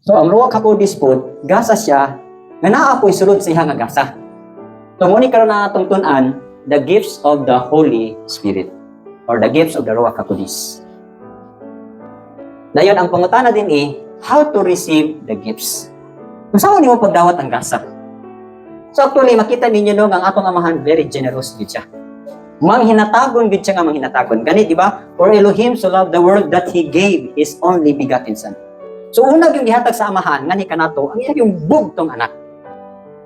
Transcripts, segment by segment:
So ang Ruach HaKodesh pod, gasa siya nga naa po'y sulod sa iya nga gasa. So mo ni karon na atong tun-an, the gifts of the Holy Spirit or the gifts of the Ruach HaKodesh. Dayon ang pangutana din eh, how to receive the gifts. Kung saan nimo pagdawat ang gasa? So actually, makita ninyo, no, nga ang atong Amahan, very generous gid siya. Manghinatagon gid siya nga manghinatagon. Gani, di ba? "For Elohim so loved the world that He gave His only begotten Son." So una yung gihatag sa Amahan ngani kanato ang iyang bugtong anak.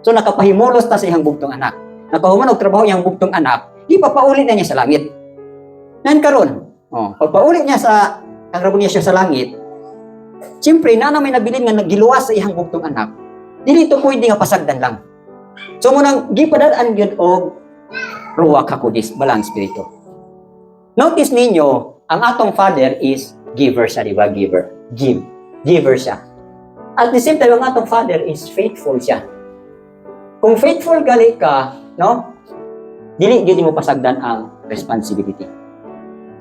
So nakapahimulos ta sa iyang bugtong anak. Nakahuman og trabaho iyang bugtong anak, ipapauli na niya sa langit. Nan karon, oh, pagpauli niya sa kang niya siya sa langit. Siyempre, na may nabilin nga nagiluwas sa iyang bugtong anak. Dili to pwede nga pasagdan lang. So mo nang gipadad-an gyud og Ruach HaKodesh, Balaang Espiritu. Notice ninyo, ang atong Father is giver siya, di ba? Giver. Give. Giver siya. At the same time, ang atong Father is faithful siya. Kung faithful gali ka, no? Dili gyud mo pasagdan ang responsibility.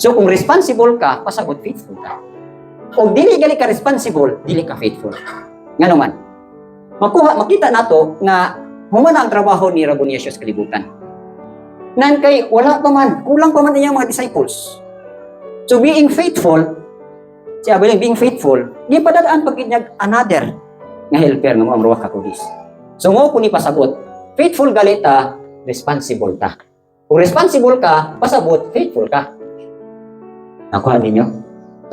So kung responsible ka, pasabot faithful ka. Kung dili gali ka responsible, dili ka faithful. Ngano man? Makuha, makita nato nga human ang trabaho ni Raboni Jesus kalibutan. Nan kay wala pa man, kulang pa man iyang mga disciples. So being faithful, si Abel being faithful, di padadaan pag niya another nga helper nga mo ang Ruach HaKodesh. So mo ko ni pasabot, faithful gali ta, responsible ta. Kung responsible ka, pasabot, faithful ka. Nakuha ninyo?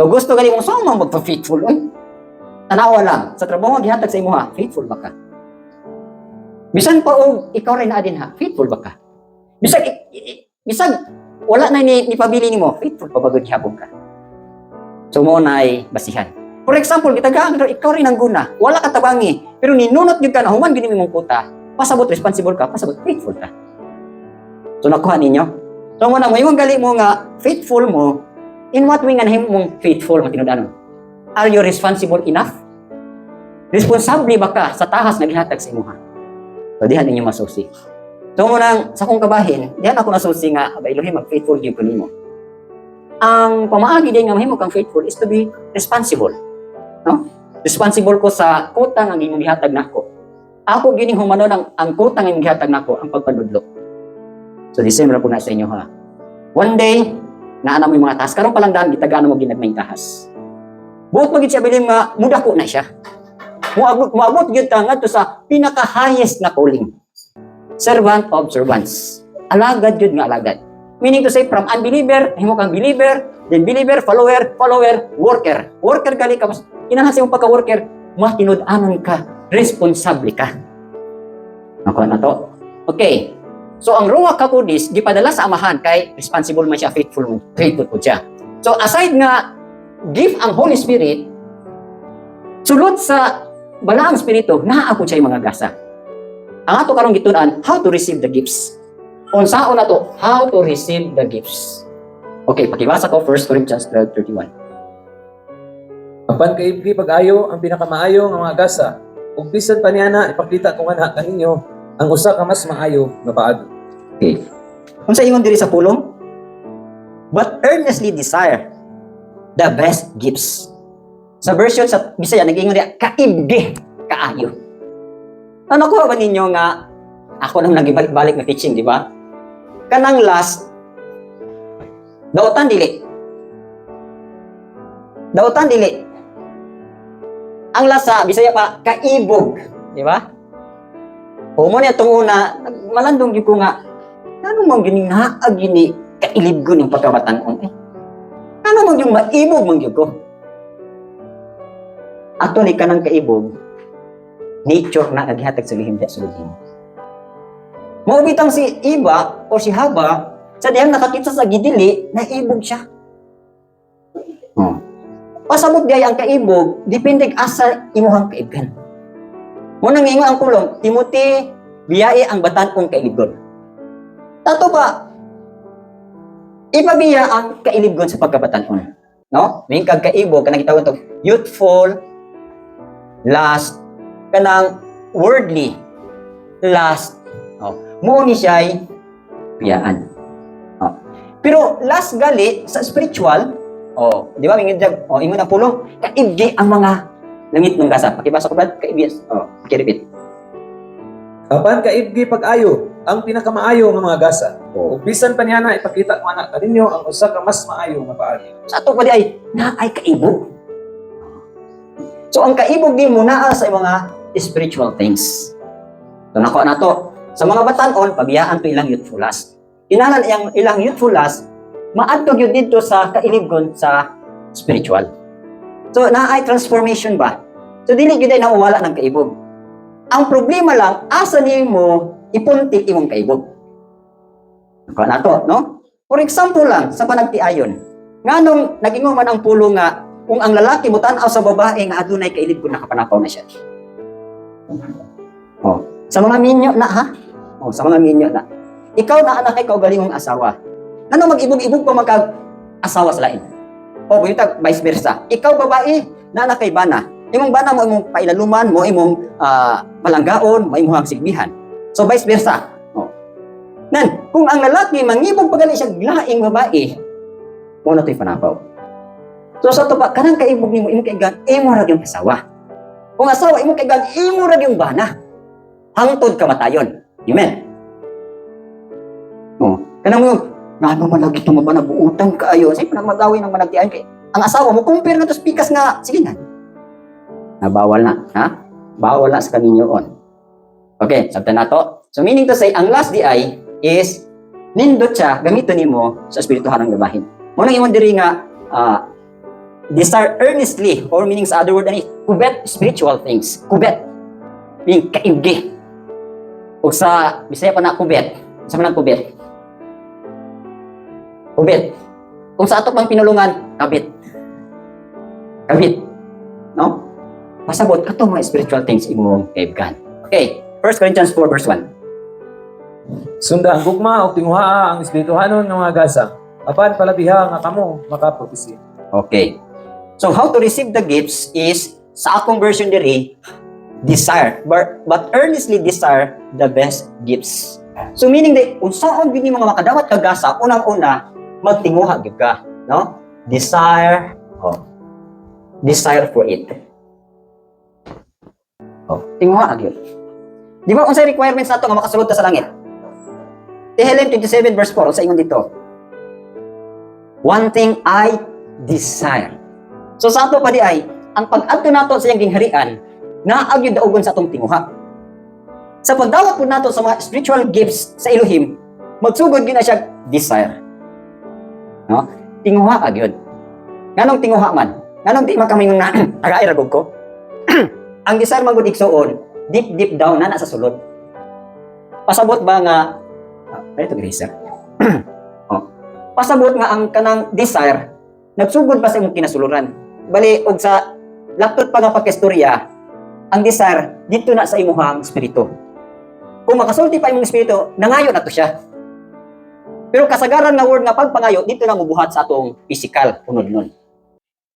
So gusto gali mo sa mang magpa-faithful, oy. Tanawa lang, sa trabaho nga gihatag sa imuha, faithful ba ka? Bisan pa og ikaw rin na din ha, faithful ba ka? Bisag bisag wala na ni pabili nimo, faithful pa ba gud gihapon ka? So mo nay basihan. For example, gitagaan ikaw rin ang guna, wala ka tabangi, pero ninunot gyud ka na human gyud imong kuta, pasabot responsible ka, pasabot faithful ka. So nakuha ninyo? So mo na mo imong gali mo nga faithful mo, in what way nga nahimo mong faithful matinud-anon? Are you responsible enough? Responsable ba ka sa tahas nga gihatag sa imuha? So dihan ninyo masusi. So mo nang sa akong kabahin, dihan ako nasusi nga aba Elohim, mag faithful gyud ko nimo. Ang pamaagi din nga mahimo kang faithful is to be responsible. No? Responsible ko sa kuta nga imong gihatag nako. Ako gining humanon ang kuta nga imong gihatag nako, ang pagpanudlo. So the same ra po na sa inyo ha. One day, naa na mo yung mga tahas. Karon pa lang daan, gitagaan mo ginagmayng tahas. Buot mo gid siya bilim nga mudako na siya. Muabot gyud ta ngadto sa pinaka-highest na calling. Servant of servants. Alagad gyud nga alagad. Meaning to say, from unbeliever, himo kang believer, then believer, follower, follower, worker. Worker gali ka, mas kinahanglan sa imong pagka-worker, matinud-anon ka, responsable ka. Nakuha na to? Okay. So ang Ruach HaKodesh gipadala sa Amahan kay responsible man siya, faithful faithful po siya. So aside nga gift ang Holy Spirit, sulod sa Balaang Espiritu, naa po siya yung mga gasa. Ang ato karong gitun-an, how to receive the gifts. Unsaon na to, how to receive the gifts. Okay, pakibasa ko 1 Corinthians 12:31. Apan kaibgi pag-ayo ang pinakamaayo nga mga gasa ug bisan pa niana ipakita ko nganha kaninyo ang usa ka mas maayo nga paagi. Okay. Unsa ingon diri sa pulong? "But earnestly desire the best gifts." Sa version sa Bisaya, nag-ingon diya, "Kaibgi kaayo." Ano ko ba ninyo nga ako nang nagibalik-balik na teaching, di ba? Kanang lust, dautan dili. Dautan dili. Ang lust sa Bisaya pa, kaibog, di ba? O mo niya itong una, malandong gyud ko nga, ano man gini nga gini kailibgon yung pagkabatan-on eh. Ano man yung maibog man gyud ko. Ato ni kanang kaibog, nature na naghihatag sa lihim sa sulod nimo. Mao bitang si Iba o si Haba, sa dihang nakakita sa gidili, naibog siya. Oh. Pasabot diay ang kaibog, depende asa imuhang kaibgan. Mo nang ingon ang pulong, "Timothy, biyai ang batan-ong kailibgon." Tato ba, ipabiya ang kailibgon sa pagkabatan-on. No? May kag kaibog, kanang gitawag to, youthful lust, kanang worldly lust. Oh. Mo ni siya'y biyaan. Oh. Pero lust gali sa spiritual, oh, di ba, ingon oh, ingon ang pulong, "Kaibgi ang mga Langit ng gasa. Pakibasa ko, Brad. Kaibis. Oh, repeat. Apan kaibgi pag-ayo ang pinakamaayo nga mga gasa. Oh. Ug bisan pa niana, ipakita ko ana kaninyo ang usa ka mas maayo nga paagi. Sa ato pa di ay, na ay kaibog. So ang kaibog din mo naa sa mga spiritual things. So nakuha na to. Sa mga batanon, pabiyaan to ilang youthful lust. Kinahanglan ilang youthful lust, maadto gyud didto sa kailibgon sa spiritual. So naa ay transformation ba? So dili gyud ay nawala ng kaibog. Ang problema lang, asa nimo ipuntik imong kaibog. Nakuha na to, no? For example lang, sa panagtiayon, nganong nagingon man ang pulong nga kung ang lalaki mo tan-aw sa babae nga adunay kailibgon, nakapanapaw na siya? Oh, sa mga minyo na ha. Oh, sa mga minyo na. Ikaw na anak kay kaugalingong asawa. Ngano mag-ibog-ibog pa magkag asawa sa lain? O buyutag vice versa. Ikaw babae na anak kay bana. Imong bana mo imong pailaluman, mo imong palanggaon, mo imong silbihan. So vice versa. Oh. Nan, kung ang lalaki mangibog pagali siya laing babae, mo na to'y panapaw. So sa to pa, kanang kaibog nimo imong kaigan, imo ra yung asawa. Kung asawa imong kaigan, imo ra yung bana. Hangtod kamatayon. Amen. Oh, kanang mo ngano man lagi ito mabana buutan kaayo. Say pa mag-away ng managtian kay ang asawa mo compare na to sa pikas nga sige na. Nabawal na, ha? Bawal na sa kaninyo on. Okay, sabtan na to. So meaning to say, ang last di ay is nindot siya gamiton nimo sa espirituhanang gabahin. Mo nang imong diri nga desire earnestly, or meaning sa other word ani, covet spiritual things. Covet. Meaning kaibgi. O sa Bisaya pa na kubet. Sa man ang kubet? Kubet. Kung sa ato pang pinulungan, kabit. Kabit. No? Pasabot kato mga spiritual things imong kaibgan. Okay. 1 Corinthians 4 verse 1. Sunda ang gugma ug tinguhaa ang espirituhanon nga mga gasa. Apan palabiha nga kamo makapropesiya. Okay. So how to receive the gifts is, sa akong version diri, desire but earnestly desire the best gifts. So meaning di unsaon gyud ni mga makadawat ka gasa, unang-una magtinguha gyud ka, no? Desire, oh. Desire for it. Oh, tinguha gyud. Di ba unsay requirements nato nga makasulod ta sa langit? Tehillim 27 verse 4, unsa ingon dito? One thing I desire. So sa ato pa di ay, ang pag-adto nato sa iyang gingharian, naa gyud daugon sa atong tinguha. Sa pagdawat po nato sa mga spiritual gifts sa Elohim, magsugod gyud na siya desire. No? Tinguha ka gyud. Nganong tinguha man? Nganong di man kami nga agay ra gud ko? Ang desire man gud, igsuon, deep deep down na na sa sulod. Pasabot ba nga ito eraser. Oh. Pasabot nga ang kanang desire nagsugod pa sa imong kinasuluran. Bali og sa laptop pa nga pagkistorya, ang desire dito na sa imuhang espiritu. Kung makasulti pa imong espiritu, nangayo na to siya. Pero kasagaran nga word nga pagpangayo dito na mubuhat sa atong physical unod nun.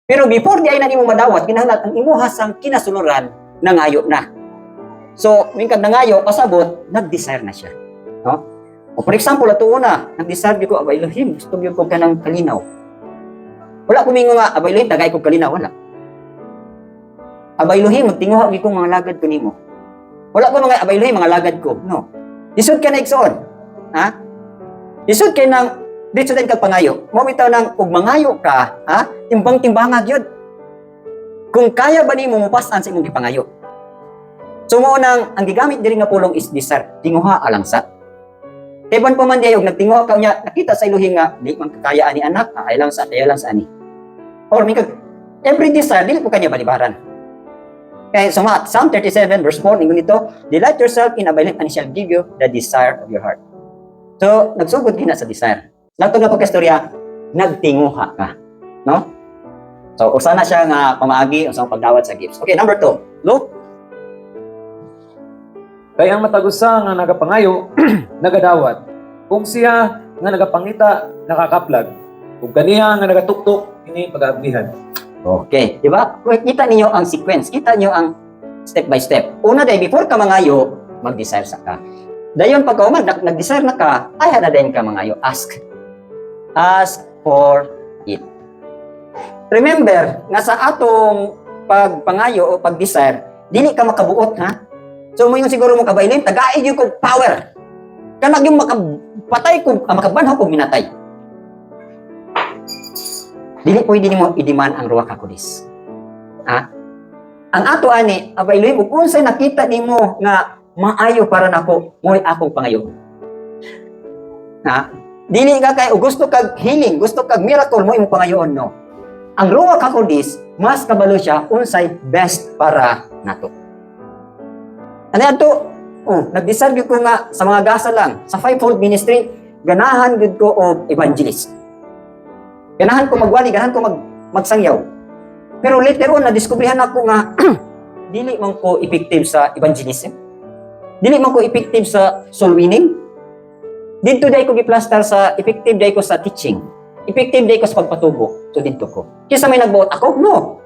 Pero before di ay na nimo madawat, kinahanglan ang imuha sang kinasuluran nangayo na. So, mingkag nangayo, pasabot, nag-desire na siya. No? O for example, ato una, nag-desire gyud ko, "Abay Elohim, gusto gyud ko kanang kalinaw." Wala ko mingo nga, "Abay Elohim, tagay ko kalinaw," wala. "Abay Elohim, magtinguha gyud ko mga lagad ko nimo." Wala ko mga, "Abay Elohim, mga lagad ko." No. Isod ka na, igsoon. Ha? Isod kay nang dito din kag pangayo. Mo bitaw nang ug mangayo ka, ha? Timbang-timbanga gyud. Kung kaya ba nimo mupas-an sa imong gipangayo. So mo nang ang gigamit diri nga pulong is desire, tinguha alang sa. Kay ban pa man diay og nagtinguha ka niya, nakita sa Elohim nga di man kakaya ani anak, ay lang sa ay lang sa ani. Or may kag every desire dili po kanya balibaran. Kaya suma Psalm 37 verse 4 ingon nito, "Delight yourself in Abba Elohim and he shall give you the desire of your heart." So, nagsugod gina sa desire. Langtod nga pagkastorya, nagtinguha ka. No? So, usa na siya nga pamaagi usang pagdawat sa gifts. Okay, number 2. Luke. Kay ang matag usa nga nagapangayo, nagadawat. Kung siya nga nagapangita, nakakaplag. Ug kaniya nga nagatuktok, ini pagaablihan. Okay, di ba? Kita ninyo ang sequence, kita niyo ang step by step. Una day, before ka mangayo, mag-desire sa ka. Dayon pagka human, nag-desire na ka, ay na din ka mangayo. Ask. Ask for it. Remember, nga sa atong pagpangayo o pag-desire, dili ka makabuot, ha? So mo yung siguro mo kabailin, tagai gyud kog power. Kanang yung makapatay ko, makabanhaw kog minatay. Dili pwede nimo i-demand ang Ruach HaKodesh. Ha? Ang ato ani, Abba Elohim, ug unsay nakita nimo nga maayo para nako, mo'y akong pangayo. Ha? Dili ka kay og gusto kag healing, gusto kag miracle mo imong pangayoon, no. Ang Ruach HaKodesh, mas kabalo siya unsay best para nato. Ano ato? Oh, nag-decide gyud ko nga sa mga gasa lang, sa fivefold ministry, ganahan gyud ko og evangelist. Ganahan ko magwali, ganahan ko magsangyaw. Pero later on, nadiskubrihan ako nga dili man ko effective sa evangelism. Dili man ko effective sa soul winning. Didto diay ko giplastar sa effective diay ko sa teaching. Effective diay ko sa pagpatubo. So didto ko. Kinsa may nagbuot ako? No.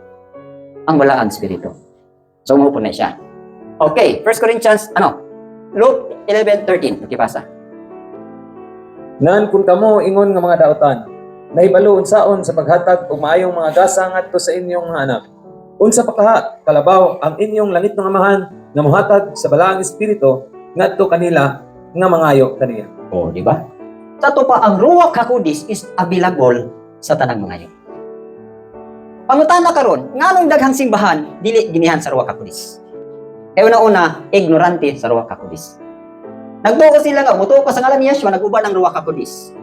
Ang Balaang Espiritu. So mo po na siya. Okay, 1 Corinthians, ano? Luke 11:13. Okay, basa. Ngan kung kamo ingon nga mga dautan, nahibalo unsaon sa paghatag og maayong mga gasa ngadto sa inyong mga anak. Unsa pa kaha kalabaw ang inyong langitnong Amahan nga mohatag sa Balaang Espiritu ngadto kanila nga mangayo kaniya. Oh, di ba? Sa ato pa, ang Ruach HaKodesh is available sa tanang mga. Pangutana karon, nganong daghang simbahan dili ginihan sa Ruach HaKodesh? Kaya una-una, ignorante sa Ruach HaKodesh. Nagtuo sila nga, mutuo ka sa ngalan ni Yeshua, nag-uban ang Ruach HaKodesh.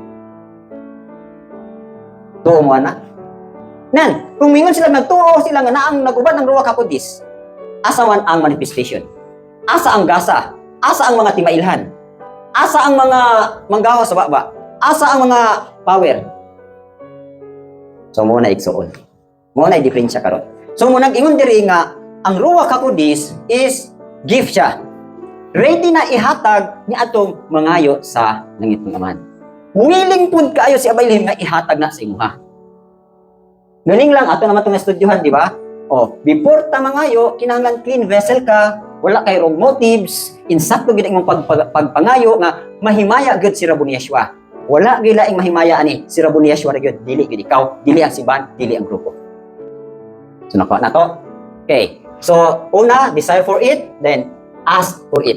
Tuo mo na? Nan, kung mingon sila, nagtuo sila nga naang nag-uban ang Ruach HaKodesh, asa man ang manifestation? Asa ang gasa? Asa ang mga timailhan? Asa ang mga manggawa sa baba? Asa ang mga power? So mo na, igsuon. Mo na diferensya karon. So mo nag-ingon diri nga ang Ruach HaKodesh is gift siya. Ready na ihatag ni atong mangayo sa langit ng Amahan. Willing pud kaayo si Abba Elohim nga ihatag na sa imuha. Galing lang ato naman itong estudyohan, di ba? Oh, before ta mangayo, kinahanglan clean vessel ka, wala kay wrong motives, insakto gid imong pagpangayo nga mahimaya gyud si Raboni Yeshua. Wala gyud laing mahimaya ani si Raboni Yeshua ra gyud, dili gyud ikaw, dili ang simbahan, dili ang grupo. So nakuha na to. Okay. So una, desire for it, then ask for it.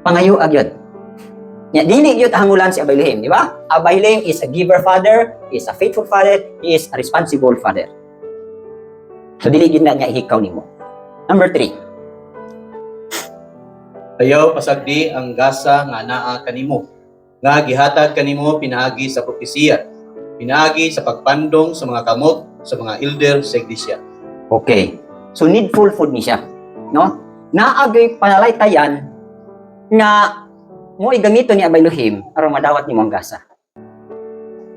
Pangayo gyud. Nya dili gyud hangulan si Abba Elohim, di ba? Abba Elohim is a giver father, he is a faithful father, he is a responsible father. So dili gyud na niya ihikaw nimo. Number 3. Ayaw pasagdi ang gasa nga naa kanimo, nga gihatag kanimo pinaagi sa propesiya, pinaagi sa pagpandong sa mga kamot sa mga elder sa iglesia. Okay. So needful pud ni siya, no? Naa gyoy panalaytayan nga mo igamito ni Abba Elohim aron madawat nimo ang gasa.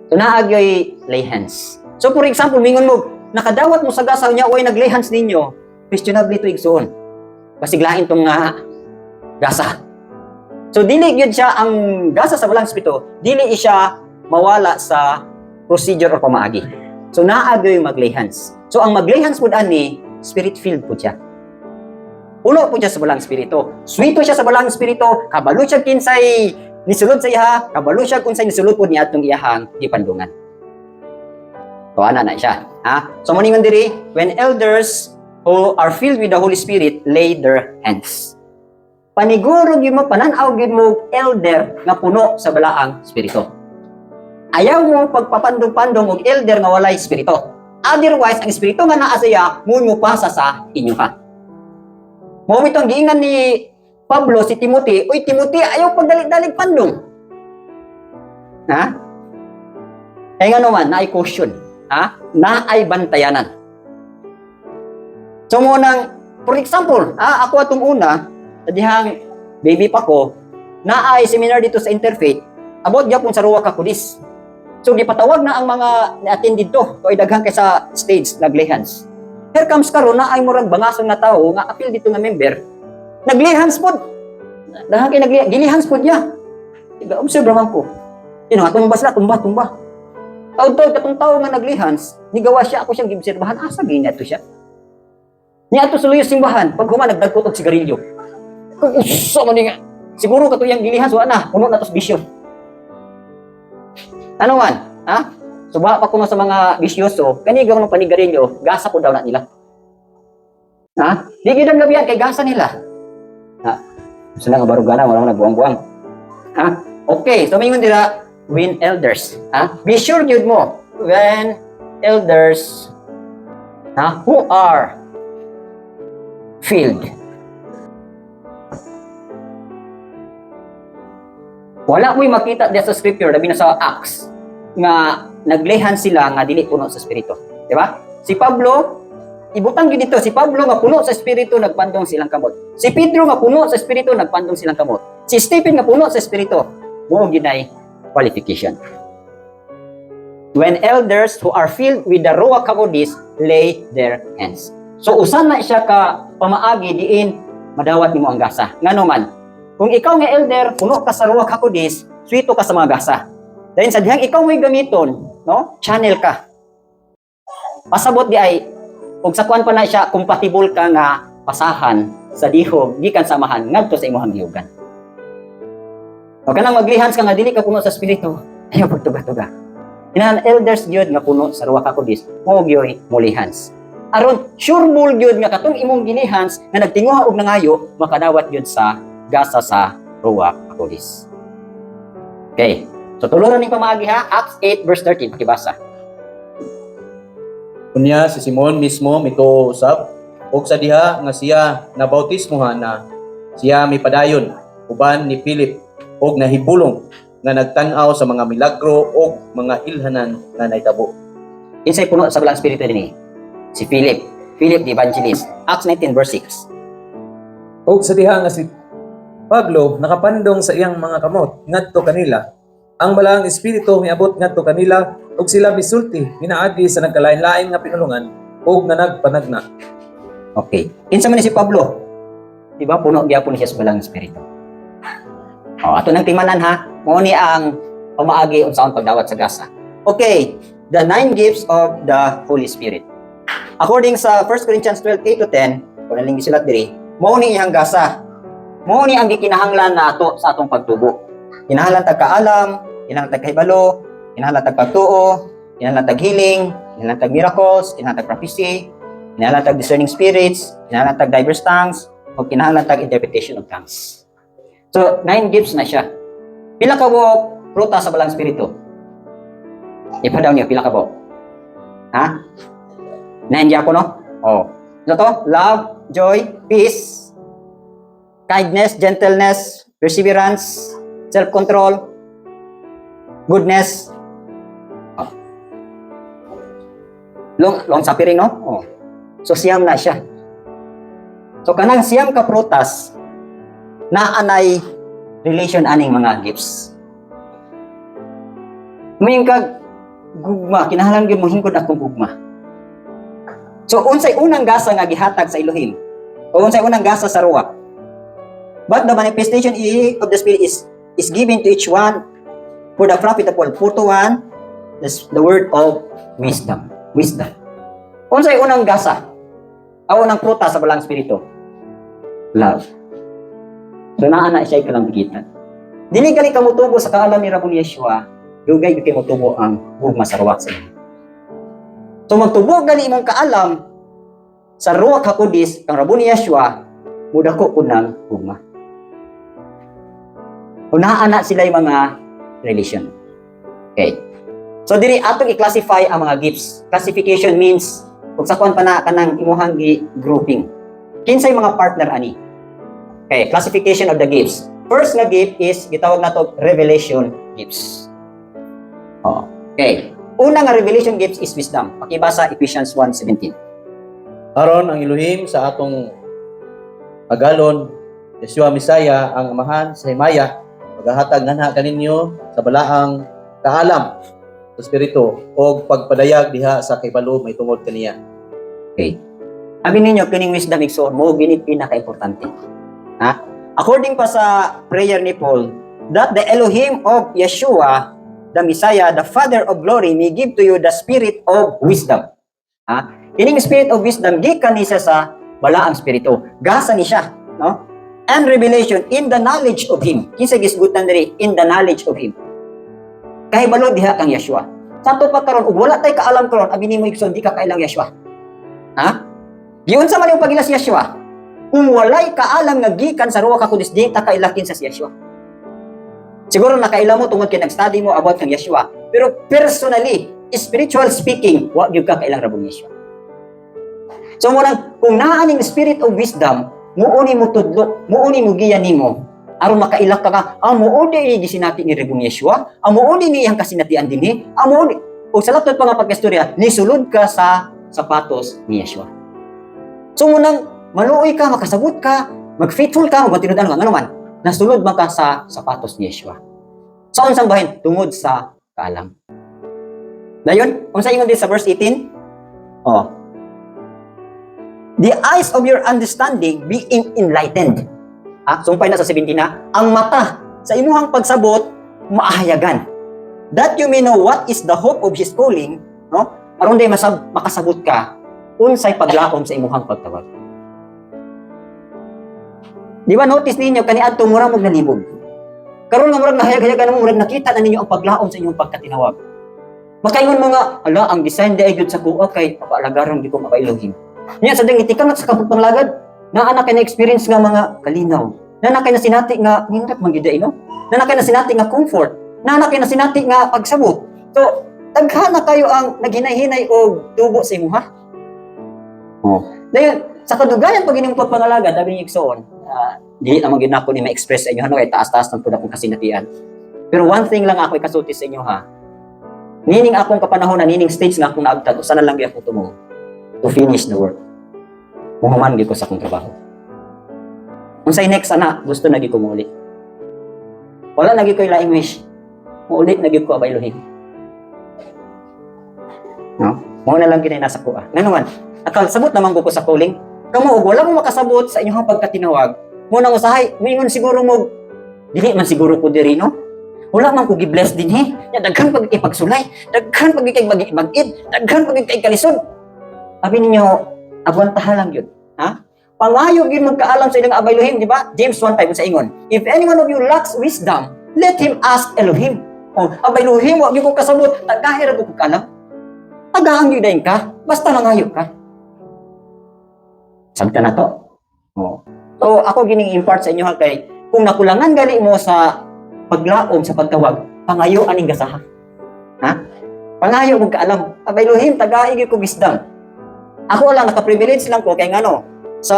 So naa gyoy lay hands. So for example, mingon mo nakadawat mo sa gasa niya way nag-lay hands ninyo, questionable to, igsuon. Basig lain tong nga gasa. So dili gyud siya ang gasa sa Balaang Espiritu, dili siya mawala sa procedure or pamaagi. So naa gyoy mag-lay hands. So ang mag-lay hands pud ani, spirit filled pud siya. Puno pud siya sa Balaang Espiritu. Sweeto siya sa Balaang Espiritu, kabalo siya kinsay nisulod sa iha, kabalo siya kung say nisulod pud niya atong iyahang gipandungan. So ana na siya. Ha? So mo ningon diri, when elders who are filled with the Holy Spirit lay their hands. Paniguro gyud mo, panan-aw gyud mo elder nga puno sa Balaang Espiritu. Ayaw mo pagpapandong-pandong og elder nga walay espiritu. Otherwise, ang espiritu nga naa sa iya, mo mo pasa sa inyo ha. Mao itong giingan ni Pablo si Timothy, "Uy Timothy, ayaw pagdali-dalig pandong." Ha? Kaya nga naman, naay caution. Ha? Naay bantayanan. So mo nang, for example, ako atong una, sa dihang baby pa ko, naay seminar dito sa Interfaith, about gyapon sa Ruach HaKodesh. So gipatawag na ang mga na-attend dito, to ay daghan kay sa stage nag-lay hands. Here comes karon na ay murag bangasong nga tao nga apil dito nga member. Nag-lay hands pod. Daghan kay nag gilay hands pod niya. Observe raman ko. Yun nga, tumba sila, tumba, tumba. Taud-taud katong tao nga nag-lay hands, nigawa siya, ako siyang giobserbahan, asa gina to siya. Niya ato sa luyo simbahan, pag human nagdagkot og sigarilyo. Kung usa man ni nga. Siguro kato iyang gilay hands, wala na, puno na to sa bisyo. Ano man? Ha? Suba pa kuno sa mga bisyoso, kani gawon ng panigarilyo, gasa po daw na nila. Ha? Di gyud ang labihan kay gasa nila. Ha? Gusto na nga barugana, wala mo nagbuang-buang. Ha? Okay, so mingon dira, when elders. Ha? Be sure gyud mo when elders, ha, who are filled. Wala mo'y makita diya sa scripture, labi na sa Acts, nga naglihan sila nga dili puno sa espiritu. Di ba? Si Pablo, ibutang gyud dito, si Pablo nga puno sa espiritu, nagpandong silang kamot. Si Pedro nga puno sa espiritu, nagpandong silang kamot. Si Stephen nga puno sa espiritu, mao gyud ay qualification. When elders who are filled with the Ruach HaKodesh lay their hands. So usan na siya ka pamaagi diin madawat nimo ang gasa. Ngano man, kung ikaw nga elder, puno ka sa Ruach HaKodesh, swito ka sa mga gasa. Dahil sa dihang ikaw mo'y gamiton, no? Channel ka. Pasabot di ay ug sa kuan pa na siya, compatible ka nga pasahan sa dihog gikan sa Amahan ngadto sa imong gihugan. O kanang maglihans ka nga dili ka puno sa espiritu, ayaw pagtuga-tuga. Kinahanglan elders gyud nga puno sa Ruach HaKodesh, mao gyoy mulihans. Aron sure bull gyud nga katong imong gilihans nga nagtinguha og nangayo, makadawat gyud sa gasa sa Ruach HaKodesh. Okay. So tuloran ning pamaagi ha, Acts 8 verse 13, pakibasa. Unya si Simon mismo mituo usab, ug sa diha nga siya nabautismohan na, siya mipadayon uban ni Philip og nahibulong nga nagtan-aw sa mga milagro ug mga ilhanan nga nahitabo. Kinsay puno sa Balaang Espiritu dinhi? Si Philip. Philip the Evangelist. Acts 19 verse 6. Og sa diha nga si Pablo nakapandong sa iyang mga kamot ngadto kanila, ang Balaang Espiritu miabot ngadto kanila ug sila misulti minaagi sa nagkalain-lain nga pinulungan ug nanagpanagna. Okay. Kinsa man ni si Pablo? Di ba puno gyapon siya sa Balaang Espiritu? O, ato nang timanan ha. Mao ni ang pamaagi unsaon pagdawat sa gasa. Okay, the nine gifts of the Holy Spirit. According sa 1 Corinthians 12:8 to 10, kung naling gisulat diri, mao ni iyang gasa. Mao ni ang gikinahanglan nato sa atong pagtubo. Kinahanglan tag kaalam, kinahanglan tag kahibalo, kinahanglan tag pagtuo, kinahanglan tag healing, kinahanglan tag miracles, kinahanglan tag prophecy, kinahanglan tag discerning spirits, kinahanglan tag diverse tongues, o kinahanglan tag interpretation of tongues. So, nine gifts na siya. Pila ka buok prutas sa Balaang Espiritu? Ipadaw niyo, pila ka buok? Ha? Nine gyapon, no? Oh. Ano to? Love, joy, peace, kindness, gentleness, perseverance, self-control, goodness. Oh. Long, long suffering, no? Oh. So, siyam na siya. So, kanang siyam ka prutas, naa nay relation aning mga gifts. Muingon kag gugma, kinahanglan gyud mohingkod akong gugma. So unsay unang gasa nga gihatag sa Elohim? O unsay unang gasa sa Ruach? But the manifestation of the Spirit is given to each one for the profit of all. 4 to 1, the word of wisdom. Wisdom. Unsay unang gasa? Ang unang prutas sa Balaang Espiritu? Love. So naa na siya kalambigitan. Dili gali ka motubo sa kaalam ni Rabon Yeshua, dugay gyud kay motubo ang gugma sa Ruach sa inyo. So magtubo gali imong kaalam sa Ruach HaKodesh kang Rabon Yeshua, mudako pud ng gugma. Unaan na sila yung mga relation. Okay. So diri atong i-classify ang mga gifts. Classification means kung sa kuan pa na kanang imuhang gi-grouping. Kinsay mga partner ani? Okay, classification of the gifts. First nga gift is gitawag nato revelation gifts. Oh, okay. Una nga revelation gifts is wisdom. Pakibasa Ephesians 1:17. Aron ang Elohim sa atong agalon, Yeshua Mesaya, ang Amahan sa himaya, magahatag nganha kaninyo sa balaang kaalam sa Espiritu og pagpadayag diha sa kahibalo mahitungod kaniya. Okay. Abi ninyo kining wisdom, igsoon, mao gini pinaka-importante. Ha? According pa sa prayer ni Paul, that the Elohim of Yeshua, the Messiah, the Father of glory, may give to you the spirit of wisdom. Ha? Kining spirit of wisdom gikan ni siya sa Balaang Espiritu. Gasa ni siya, no? And revelation in the knowledge of him. Kinsa gisgutan diri in the knowledge of him? Kahibalo diha kang Yeshua. Sa ato pa karon, ug wala tay kaalam karon, abi nimo, igsoon, di ka kailang Yeshua. Ha? Giunsa man yung pag-ila si Yeshua? Kung walay kaalam nga gikan sa Ruach HaKodesh, di ta kaila kinsa si Yeshua. Siguro nakaila mo tungod kay nag-study mo about kang Yeshua. Pero personally, spiritual speaking, wa gyud ka kailang rabong Yeshua. So mo nang kung naa ning spirit of wisdom, muo ni mo tudlo, muo ni mo giya nimo aron makaila ka nga, ah, muo di gisinati ni Rabong Yeshua, ah, muo di ni iyang kasinatian dinhi, ah, muo di o sa laptop pa nga pagkastorya, nisulod ka sa sapatos ni Yeshua. So mo nang maluoy ka, makasabot ka, mag-faithful ka, magtinud-an ka, ngano man, nasulod man ka sa sapatos ni Yeshua. Sa unsang bahin? Tungod sa kaalam. Dayon, unsa ingon din sa verse 18? Oh. The eyes of your understanding being enlightened. Ah, sumpay na sa 17 na, ang mata sa imuhang pagsabot maahayagan. That you may know what is the hope of His calling, no? Aron day makasabot ka unsay paglaom sa imuhang pagtawag. Di ba notice ninyo kaniadto mura mo nalibog? Karon nga murag nahayag-hayagan mo, murag nakita na ninyo ang paglaom sa inyong pagkatinawag. Makaingon mo nga, ala, ang design di ay gyud sa kuha kay papaalagaran di ko makailuhin. Niya sa ding itikang sa kapanglagad, naa na kay na experience nga mga kalinaw. Naa na kay na sinati nga nindot man gyud no? Naa na kay na sinati nga comfort. Naa na kay na sinati nga pagsabot. So, daghan na kayo ang naghinay-hinay og tubo sa imuha. Oh. Dayon, sa kadugayan pag inyong pagpangalagad, sabi niyo igsoon, dili naman gyud nako ni ma-express sa inyo ano kay taas-taas ng pud akong kasinatian. Pero one thing lang ako ikasulti sa inyo, ha. Nining akong kapanahon na nining stage nga akong naabtan, usa na lang gyud ako tumo to finish the work. Muhuman gyud ko sa akong trabaho. Unsay next ana, gusto na gyud ko muuli. Wala na gyud ko laing wish. Muuli na gyud ko, abay Elohim. No? Mao na lang gyud ay nasa kuha. Ngano man, nakasabot naman ko sa calling. Kamo og wala mo makasabot sa inyong pagkatinawag, mo nang usahay, moingon siguro mo, dili man siguro ko diri, no? Wala man ko gi-bless dinhi. Ya daghan pag ipagsulay, daghan pag kay mag-id, daghan pag kay kalisod. Sabi ninyo, agwantahan lang yun. Ha? Pangayo gyud magkaalam sa ilang abay Elohim, di ba? James 1:5 sa ingon, "If any one of you lacks wisdom, let him ask Elohim." Oh, abay Elohim, wa gyud ko kasabot, tagahi ra ko kaalam. Tagaan gyud dayon ka, basta nangayo ka. Sabta na to. Oh. So ako gining impart sa inyo ha, kay kung nakulangan gali mo sa paglaom sa pagtawag, pangayo aning gasaha. Ha? Pangayo kog kaalam. Abay Elohim, tagai gyud ko wisdom. Ako lang naka-privilege lang ko kay ngano sa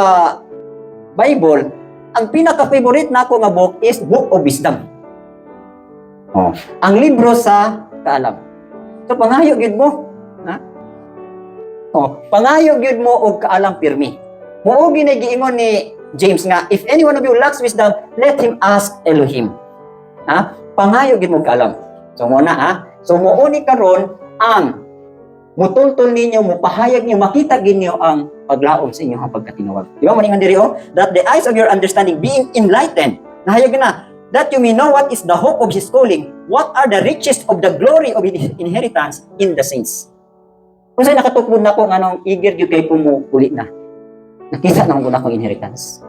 Bible, ang pinaka-favorite nako nga book is Book of Wisdom. Oh, ang libro sa kaalam. So pangayo gyud mo, ha? Oh, pangayo gyud mo og kaalam pirmi. Mao gyud giingon ni James nga, "If any one of you lacks wisdom, let him ask Elohim." Ha? Pangayo gyud mo kaalam. So mo na, ha. So mo ni karon ang mutultol ninyo, mupahayag niyo, makita ninyo ang paglaom sa inyong pagkatinawag. Di ba mo ningon diri, oh? That the eyes of your understanding being enlightened. Nahayag na that you may know what is the hope of His calling, what are the riches of the glory of His inheritance in the saints. Kung sa'yo nakatukod na ko nga nung eager gyud kay ko mo uli na. Nakita na ko na akong inheritance.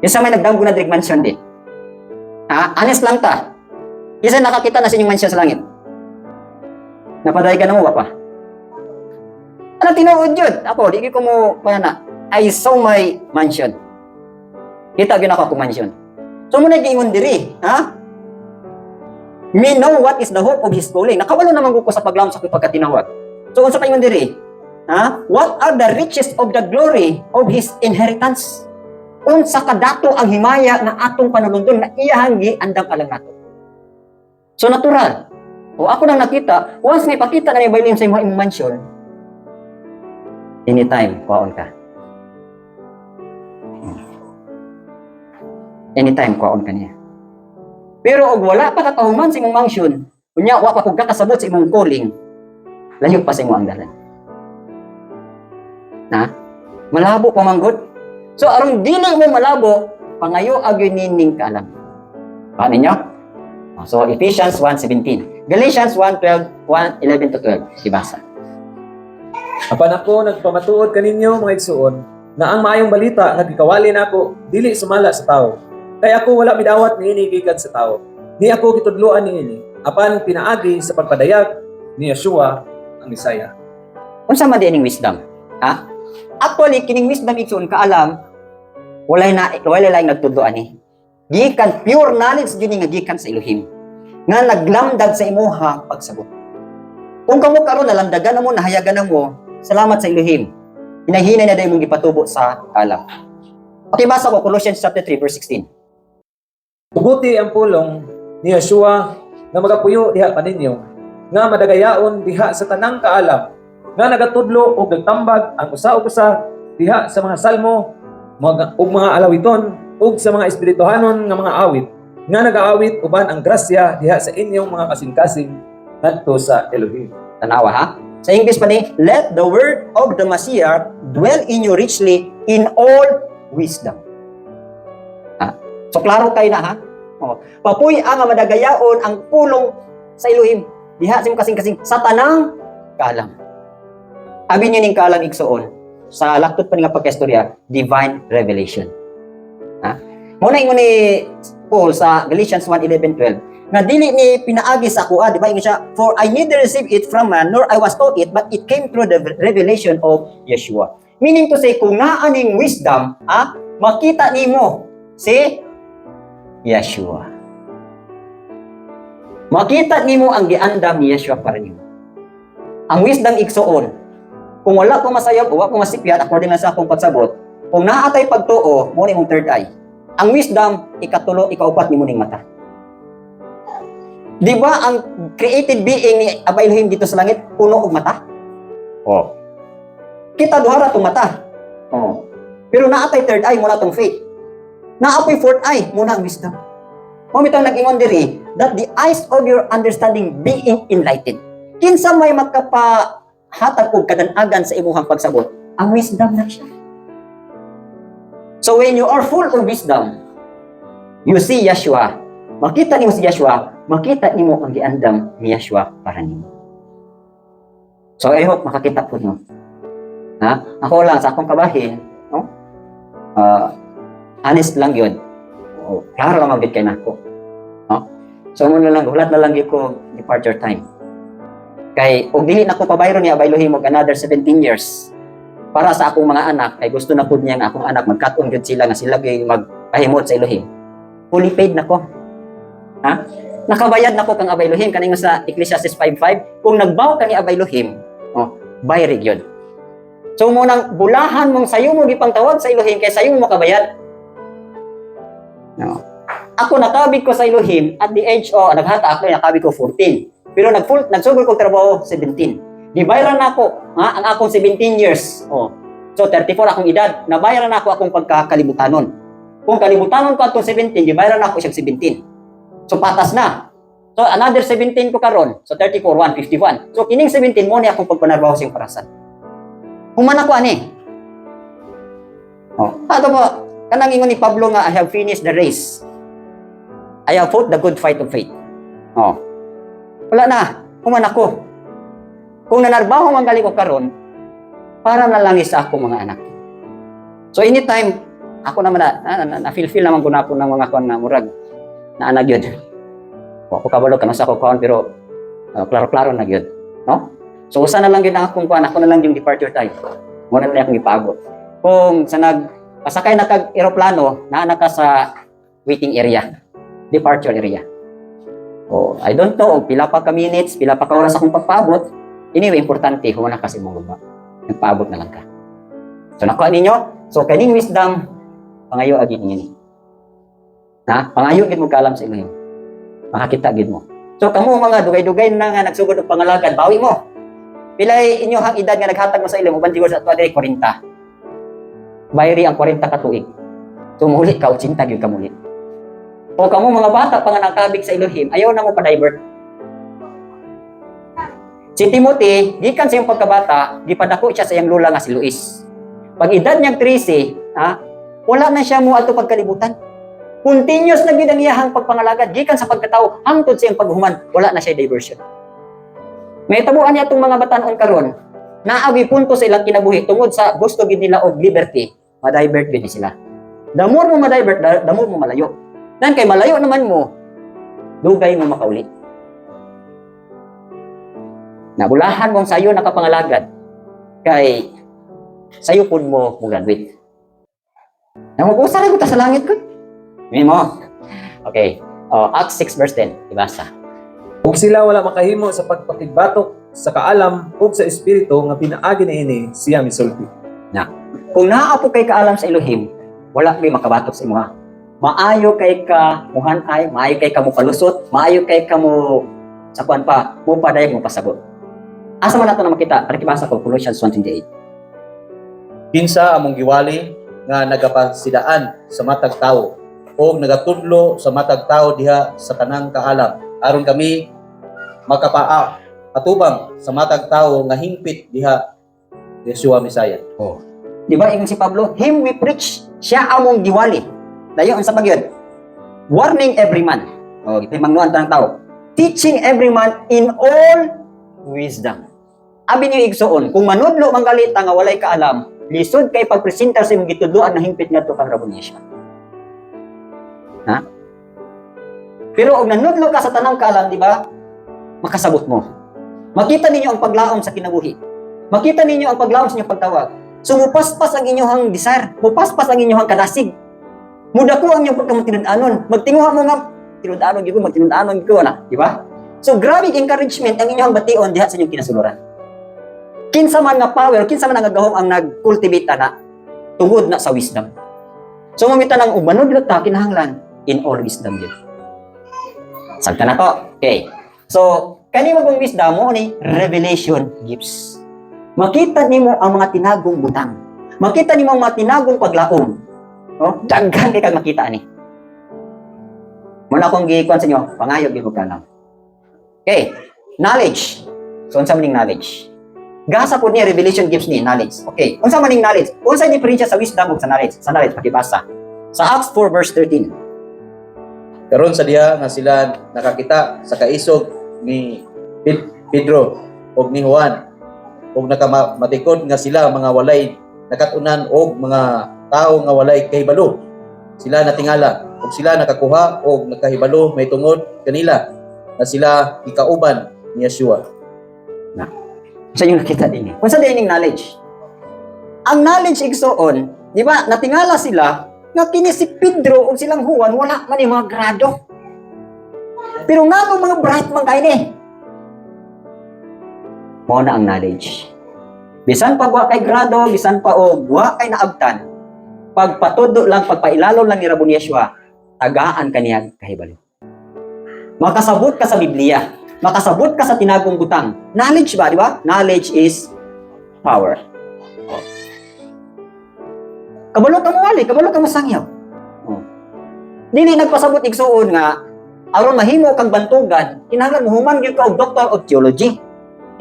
Yung sa may nagdamgo na diri mansion din. Ha? Honest lang ta. Isa nakakita na sa inyong mansion sa langit. Napaday ka na mo ba pa? Ano tinuod yun? Ako, di ko mo pana. I saw my mansion. Kita gyud ako akong mansion. So mo nag-ingon diri, ha? Me know what is the hope of His calling. Nakawalo naman ko sa paglaom sa akong pagkatinawag. So unsa pa ingon diri? Ha? What are the riches of the glory of His inheritance? Unsa kadato ang himaya nga atong panulundon nga iyahang giandam alang nato. So natural. O ako nang nakita, once nga ipakita na ni Bailin sa imong mansion, anytime, kuhaon ka. Anytime, kuhaon ka niya. Pero og wala pa ka kahuman sa imong mansion, unya wa pa kog kakasabot sa imong calling, layo pa sa imo ang dalan. Na? Malabo pa manggod. So aron dili mo malabo, pangayo agyo nining kaalam. Paano ninyo? So Ephesians 1:17. Galatians 1:12, 1:11 to 12. Ibasa. Apan ako nagpamatuod kaninyo, mga igsuon, nga ang maayong balita nga gikawali nako dili sumala sa tawo. Kay ako wala midawat niini gikan sa tawo. Ni ako gitudloan niini. apan pinaagi sa pagpadayag ni Yeshua ang Mesaya. Unsa man diay ning wisdom? Ha? Actually, kining wisdom, igsoon, kaalam, walay na walay laing nagtudlo ani. Gikan pure knowledge gyud ni nga gikan sa Elohim nga naglamdag sa imuha pagsabot. Kung kamo karon nalamdagan na mo, nahayagan na mo, salamat sa Elohim. Hinahinay na dahil mong gipatubo sa kaalam. Okay, basa ko Colossians chapter 3 verse 16. Tuguti ang pulong ni Yeshua nga magapuyo diha kaninyo, nga madagayaon diha sa tanang kaalam, nga nagatudlo og nagtambag ang usa ug usa diha sa mga salmo ug mga alawiton ug sa mga espirituhanon nga mga awit, nga nagaawit uban ang grasya diha sa inyong mga kasing-kasing ngadto sa Elohim. Tanawa ha? Sa English pa ni, "Let the word of the Messiah dwell in you richly in all wisdom." Ha? So klaro kay na ha? Oh. Papuy ang madagayaon ang pulong sa Elohim diha sa imong kasing-kasing sa tanang kaalam. Abi niyo ning kaalam, igsoon, sa laktod pa ni nga pagkaistorya, divine revelation. Ha? Mao na ingon ni Paul sa Galatians 1:11, 12 nga dili ni pinaagi sa akoa, di ba? Ingon siya, "For I neither received it from man nor I was taught it, but it came through the revelation of Yeshua." Meaning to say, kung naa ning wisdom, ah, makita nimo si Yeshua. Makita nimo ang giandam ni Yeshua para nimo. Ang wisdom, igsoon, kung wala ko masayop o wala ko masipyat, according lang sa akong pagsabot, kung naa tay pagtuo, mao ni imong third eye. Ang wisdom, ikatulo, ikaupat nimo ning mata. Di ba ang created being ni Abba Elohim dito sa langit, puno og mata? Oh. Kita duha ra tong mata. Oh. Pero naa tay third eye, mao na tong faith. Naa po'y fourth eye, mao na ang wisdom. Mao bitang nag-ingon diri that the eyes of your understanding being enlightened. Kinsa may makapahatag og kadanagan sa imuhang pagsabot? Ang wisdom na siya. So when you are full of wisdom, you see Yeshua. Makita nimo si Yeshua, makita nimo ang giandam ni Yeshua para nimo. So I hope makakita po no. Ha? Ako lang sa akong kabahin, no? Honest lang yun. Oh, klaro lang gyud kay nako. No? So mao na lang, hulat na lang gyud ko departure time. Kay og dili nako pabayron ni Abba Elohim og another 17 years para sa akong mga anak, kay gusto na pud niya nga akong anak magkat-on gyud sila nga sila gyud magpahimot sa Elohim. Fully paid na ko. Ha? Nakabayad na ko kang Abba Elohim kaning sa Ecclesiastes 5:5, kung nag-vow ka ni Abba Elohim, oh, bayri gyud. So mao nang bulahan mong sayo mo gipangtawag sa Elohim kay sayo mo makabayad. No. Ako nakabig ko sa Elohim at the age of, naghata ako, nakabig ko 14. Pero nagsugod ko trabaho 17. Gibayaran nako, ha, ang akong 17 years. Oh. So 34 akong edad, nabayaran nako akong pagkakalibutanon. Kung kalibutanon ko atong 17, gibayaran nako siyang 17. So patas na. So another 17 ko karon, so 34, 1, 51. So kining 17 mao ni akong pagpanarbaho sa iyong parasan. Human ako ani. Oh, ato po, kanang ingon ni Pablo nga, "I have finished the race. I have fought the good fight of faith." Oh. Wala na, human ako. Kung nanarbaho man gali ko karon, para na lang sa akong mga anak. So anytime, ako naman na feel naman ko na ako ng mga kuan nga murag na anag yun. Wa ko kabalo kano sa ako kuan, pero klaro-klaro na gyud, no? So usa na lang gyud ang akong kuan, ako na lang yung departure time. Mao na lang akong ipaabot. Kung sa nag pasakay na kag eroplano, naa na ka sa waiting area, departure area. Oh, I don't know pila pa ka minutes, pila pa ka oras akong pagpaabot. Anyway, importante human na ka sa imong guba. Nagpaabot na lang ka. So nakuha ninyo? So kaning wisdom pangayo agi ninyo ni. Ha? Pangayo gid mo kaalam sa Elohim. Makakita gid mo. So kamo mga dugay-dugay na nga nagsugod og pangalagad, bawi mo. Pilay inyohang edad nga naghatag mo sa Elohim, uban siguro sa ato diri 40. Bayri ang 40 ka tuig. So muli ka 80 gyud ka muli. O kamo mga bata pa nga nakabig sa Elohim, ayaw na mo pa-divert. Si Timothy, gikan sa iyang pagkabata, gipadako siya sa iyang lola nga si Luis. Pag edad niyang 13, ha, wala na siya mo ato pagkalibutan. Continuous na gid ang iyahang pagpangalagad gikan sa pagkatao hangtod sa iyang paghuman, wala na siya diversion. May tabuan niya itong mga batanon karon, naagi punto sa ilang kinabuhi tungod sa gusto gid nila og liberty, ma-divert gid ni sila. The more mo ma-divert, the more mo malayo. Dan kay malayo naman mo, dugay mo makauli. Nabulahan mong sayo nakapangalagad kay sayo pud mo mo graduate. Na mag-usa ra ta sa langit ko. Mo. Okay. Oh, Acts 6 verse 10. Ibasa. Ug sila wala makahimo sa pagpakigbatok sa kaalam ug sa espiritu nga pinaagi niini siya misulti. Kung naa po kay kaalam sa Elohim, wala may makabatok sa imuha. Maayo kay ka muhan-ay, maayo kay ka mo palusot, maayo kay ka mo sa kuan pa, mo padayag, mo pasabot. Asa man nato na makita? Para kibasa ko Colossians 1:28. Kinsa among giwali nga nagapasidaan sa matag tawo o nagatudlo sa matag tawo diha sa tanang kaalam aron kami makapaa atubang sa matag tawo nga hingpit diha Yeshua Mesaya. Di ba ingon si Pablo, "Him we preach, siya among giwali." Dayon unsa pa gyud? "Warning every man." Oh, gipamangnuan tanang tao. "Teaching every man in all wisdom." Abi niyo, igsuon, kung manudlo man galita nga walay kaalam, lisod kay pagpresentar sa imong gitudloan na hingpit ngadto kang Raboni Yeshua. Ha? Pero og nanudlo ka sa tanang kaalam, di ba? Makasabot mo. Makita ninyo ang paglaom sa kinabuhi. Makita ninyo ang paglaom sa inyong pagtawag. So mupaspas ang inyong desire, mupaspas ang inyong kadasig. Mudako ang inyong pagkamatinud-anon. Magtinguha mo nga tinud-anon gyud ko, magtinud-anon gyud ko na, di ba? So grabe encouragement ang inyong bation diha sa inyong kinasuluran. Kinsa man nga power, kinsa man nga gahom ang nag-cultivate ana tungod na sa wisdom. So mamita nang umanudlo ta, kinahanglan in all wisdom gyud. Sagta na to. Okay. So kani mo kong wisdom mo ni revelation gifts. Makita nimo ang mga tinagong butang. Makita nimo ang mga tinagong paglaom. No? Daghan kay kag makita ani. Muna akong gikuan sa inyo, pangayo gyud ko kaalam. Okay, knowledge. So unsa man ning knowledge? Gasa po niya, revelation gives ni knowledge. Okay, unsa man ning knowledge? Unsa diferensya sa wisdom ug sa knowledge? Sa knowledge, pakibasa. Sa Acts 4 verse 13. Karon sa diha nga sila nakakita sa kaisog ni Pedro ug ni Juan ug nakamatikod nga sila mga walay nakatunan og mga tawo nga walay kahibalo, sila natingala ug sila nakakuha og nakahibalo may tungod kanila nga sila gikauban ni Yeshua. Sa inyo nakita din eh. Unsa din ning knowledge? Ang knowledge, igsuon, di ba, natingala sila nga kini si Pedro ug silang Juan wala man yung mga grado. Pero ngano mga bright man kay ni? Mao na ang knowledge. Bisan pa wa kay grado, bisan pa og wa kay naabtan, pagpatudo lang, pagpailalo lang ni Rabon Yeshua, tagaan ka niya kahibalo. Makasabot ka sa Biblia. Makasabot ka sa tinagong butang. Knowledge ba, di ba? Knowledge is power. Oh. Kabalo ka mo wali, kabalo ka mo sangyaw. Oh. Dili nagpasabot, igsuon, nga aron mahimo kang bantugan, kinahanglan mohuman gyud ka og Doctor of Theology.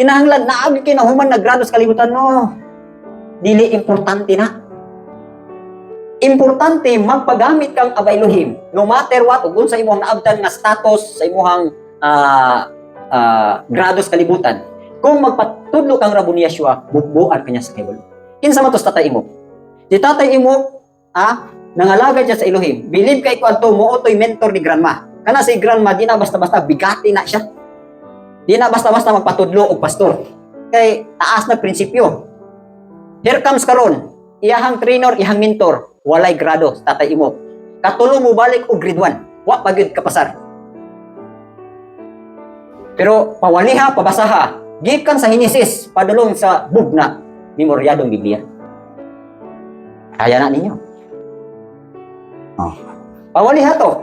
Kinahanglan naa gyud kay nahuman na grado sa kalibutan, no. Dili importante na. Importante magpagamit kang Abba Elohim no matter what ug unsa imong naabtan nga status sa imong grado sa kalibutan. Kung magpatudlo kang Raboni Yeshua, bugbuan ka niya sa kahibalo. Kinsa man to sa tatay imo? Si tatay imo, nangalagad siya sa Elohim. Believe kay ko adto mo to'y mentor ni grandma. Kana si grandma, di na basta-basta, bigati na siya. Di na basta-basta magpatudlo og pastor. Kay taas na prinsipyo. Here comes karon, iyahang trainer, iyahang mentor, walay grado sa tatay imo. Katulo mo balik og grade 1. Wa pa gyud kapasar. Pero pawaliha, pabasaha, gikan sa Henesis, padulong sa bugna, memoryadong Biblia. Kaya na ninyo. Oh. Pawaliha to.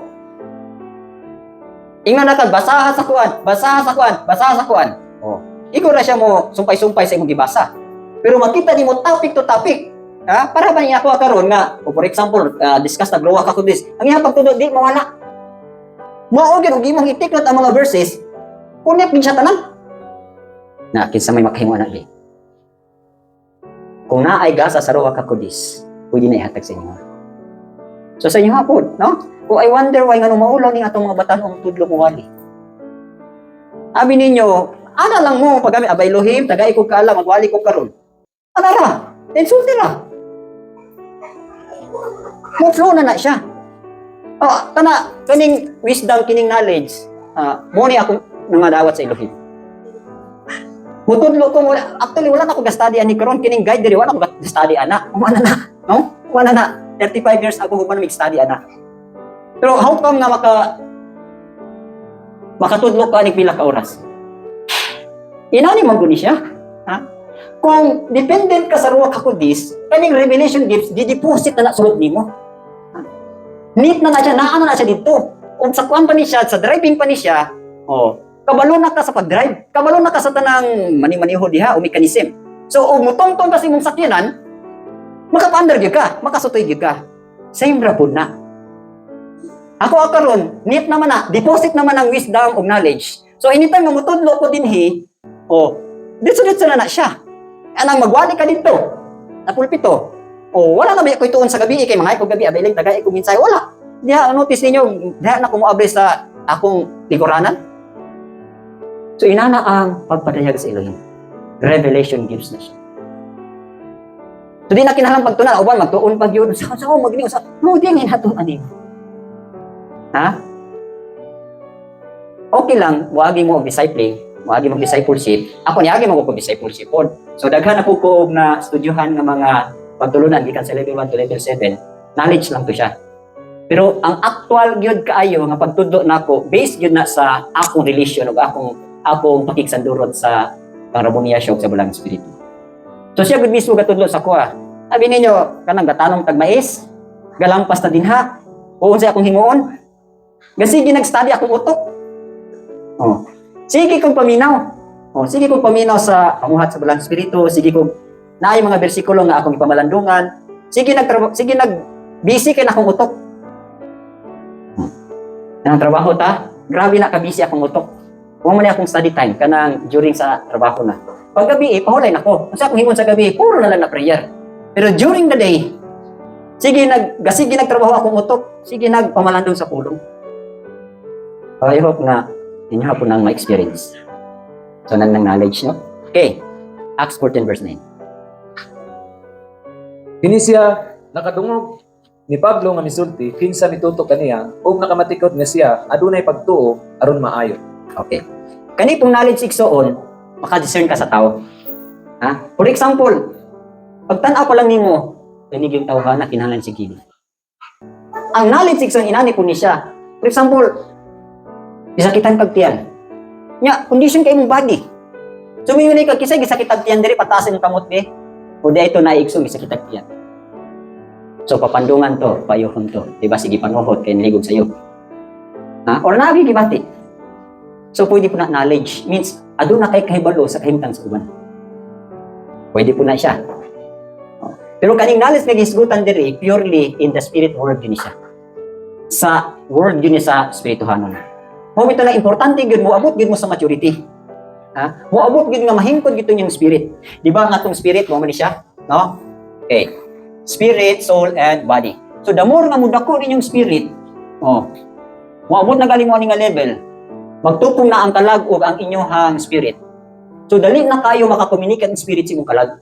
Ingon na kag basaha sa kuan, basaha sa kuan, basaha sa kuan. Oh. Ikaw na siya mo sumpay-sumpay sa imong gibasa. Pero makita nimo topic to topic. Ha? Para ba niya ako karon nga, o for example, discuss na Ruach HaKodesh. Ang iyang pagtudlo di mawala. Mao gyud og imong i-take note ang mga verses, connect din siya tanan. Na kinsa may makahimo ana bi? Kung naay gasa sa Ruach HaKodesh, pwede na ihatag sa inyo. So sa inyo hapon, no? Kung I wonder why ngano maulaw ning atong mga batan-ong tudlo mo wali. Abi ninyo, ana lang mo paggamit Abba Elohim, tagay ko kaalam, magwali ko karon. Ana ra, insulti ra. Mo flow na na siya. Oh, kana kining wisdom, kining knowledge, mo ni akong nangadawat sa Elohim. Mutudlo ko wala, actually wala na ko ga-study ani karon, kining guide diri wala ko ga-study ana. Wala na, no? Wala na. 35 years ako human mig-study ana. Pero how come nga makatudlo ka ani pila ka oras? Inani man gud ni siya. Ha? Kung dependent ka sa Ruach HaKodesh, kaning revelation gifts di-deposit na na sulod nimo. Ha? Neat na na siya, naano na siya dito. Ug sa kuan pa ni siya, sa driving pa ni siya, oh, kabalo na ka sa pag-drive, kabalo na ka sa tanang mani-maniho diha o mechanism. So, og mutongtong ka sa imong sakyanan, makapaandar gyud ka, makasutoy gyud ka. Same ra pud na. Ako karon, neat naman na, deposit naman ang wisdom ug knowledge. So anytime nga mutudlo ko dinhi, oh, ditso-ditso na na siya. Anang magwali ka dito, na pulpito. Oh, wala na ba ko ituon sa gabi kay mga ko gabi abailing tagay ko minsay, wala. Diha notice ninyo, diha na ko moabri sa akong lingkuranan. So inana ang pagpadayag sa Elohim. Revelation gifts na siya. So di na kinahanglan pagtunan, uban magtuon pag yun. Sa magni sa mo di ang hinatuan ani. Ha? Okay lang, wagi mo og discipling, wagi mo discipleship. Ako niagi mo ko discipleship pod. So daghan na po ko og na studyuhan nga mga pagtulunan gikan sa level 1 to level 7. Knowledge lang to siya. Pero ang actual gyud kaayo nga pagtudlo nako based gyud na sa akong relation ug akong pakigsandurot sa Pang Raboni Yahshua ug sa Balaang Espiritu. So siya gud mismo gatudlo sa kuha. Sabi ninyo, kanang gatanom tag mais, galampas ta dinha. O unsay akong himuon? Gasige nag-study akong utok. Oh. Sige kong paminaw. Oh, sige kong paminaw sa pamuhat sa Balaang Espiritu, sige kong naay mga bersikulo nga akong ipamalandungan. Sige nag busy kay na akong utok. Kanang trabaho ta, grabe na ka busy akong utok. Wa man ni akong study time kanang during sa trabaho na. Pag gabi, eh, pahulay nako. Unsa akong himon sa gabi, puro na lang na prayer. Pero during the day, sige nagtrabaho akong utok, sige nagpamalandong sa pulong. I hope nga inyo hapon nang ma-experience. So, nan ng knowledge, no? Okay. Acts 14 verse 9. Kini siya nakadungog ni Pablo nga misulti kinsa mitutok kaniya ug nakamatikod nga siya adunay pagtuo aron maayo. Okay. Kani pong knowledge, igsoon, maka-discern ka sa tao. Ha? For example, pagtan-aw pa lang nimo, kani yung tawhana kinahanglan si gili. Ang knowledge, igsoon, inani po ni siya. For example, gisakitan kag tiyan. Nya, condition kay imong body. So may ka kisay gisakit ag tiyan diri, pataasin ang kamot di. O di ito na igsoon gisakit ag tiyan. So papandungan to, payuhon to. Di ba sige panuhot kay niligog sayo. Ha? Or naagi gibati. So pwede po na knowledge. Means, aduna kay kahibalo sa kahimtang sa uban. Pwede po na siya. Oh. Pero kaning knowledge nga gisgutan diri, purely in the spirit world yun siya. Sa world yun sa spirituhanon. Mao ito na importante gyud mo abot gyud mo sa maturity. Ha? Moabot gyud nga mahingkod gyud yung spirit. Di ba ang atong spirit mo man ni siya? No? Okay. Spirit, soul, and body. So the more nga mudako ninyong spirit, oh, moabot na gali mo ani nga level, magtupong na ang kalag ug ang inyong spirit. So dali na kayo makakommunicate ang spirit sa imong kalag.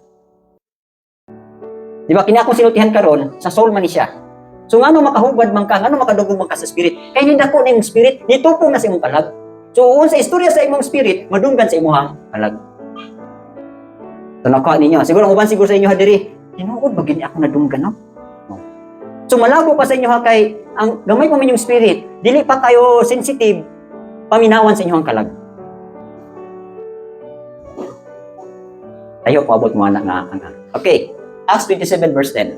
Di ba kini akong sinultihan karon sa soul man ni siya. So ngano makahubad man ka, ngano makadugog man ka sa spirit? Kay nidako na imong spirit, nitupong na sa imong kalag. So unsa istorya sa imong spirit, madunggan sa imong kalag. So nakuha ninyo. Siguro ang uban siguro sa inyo ha diri, tinuod ba gini ako nadunggan, no? Oh. So malabo pa sa inyo ha kay ang gamay pa man yung spirit, dili pa kayo sensitive paminawan sa inyong kalag. Ayo paabot mo anak nga ang. Okay. Acts 27 verse 10.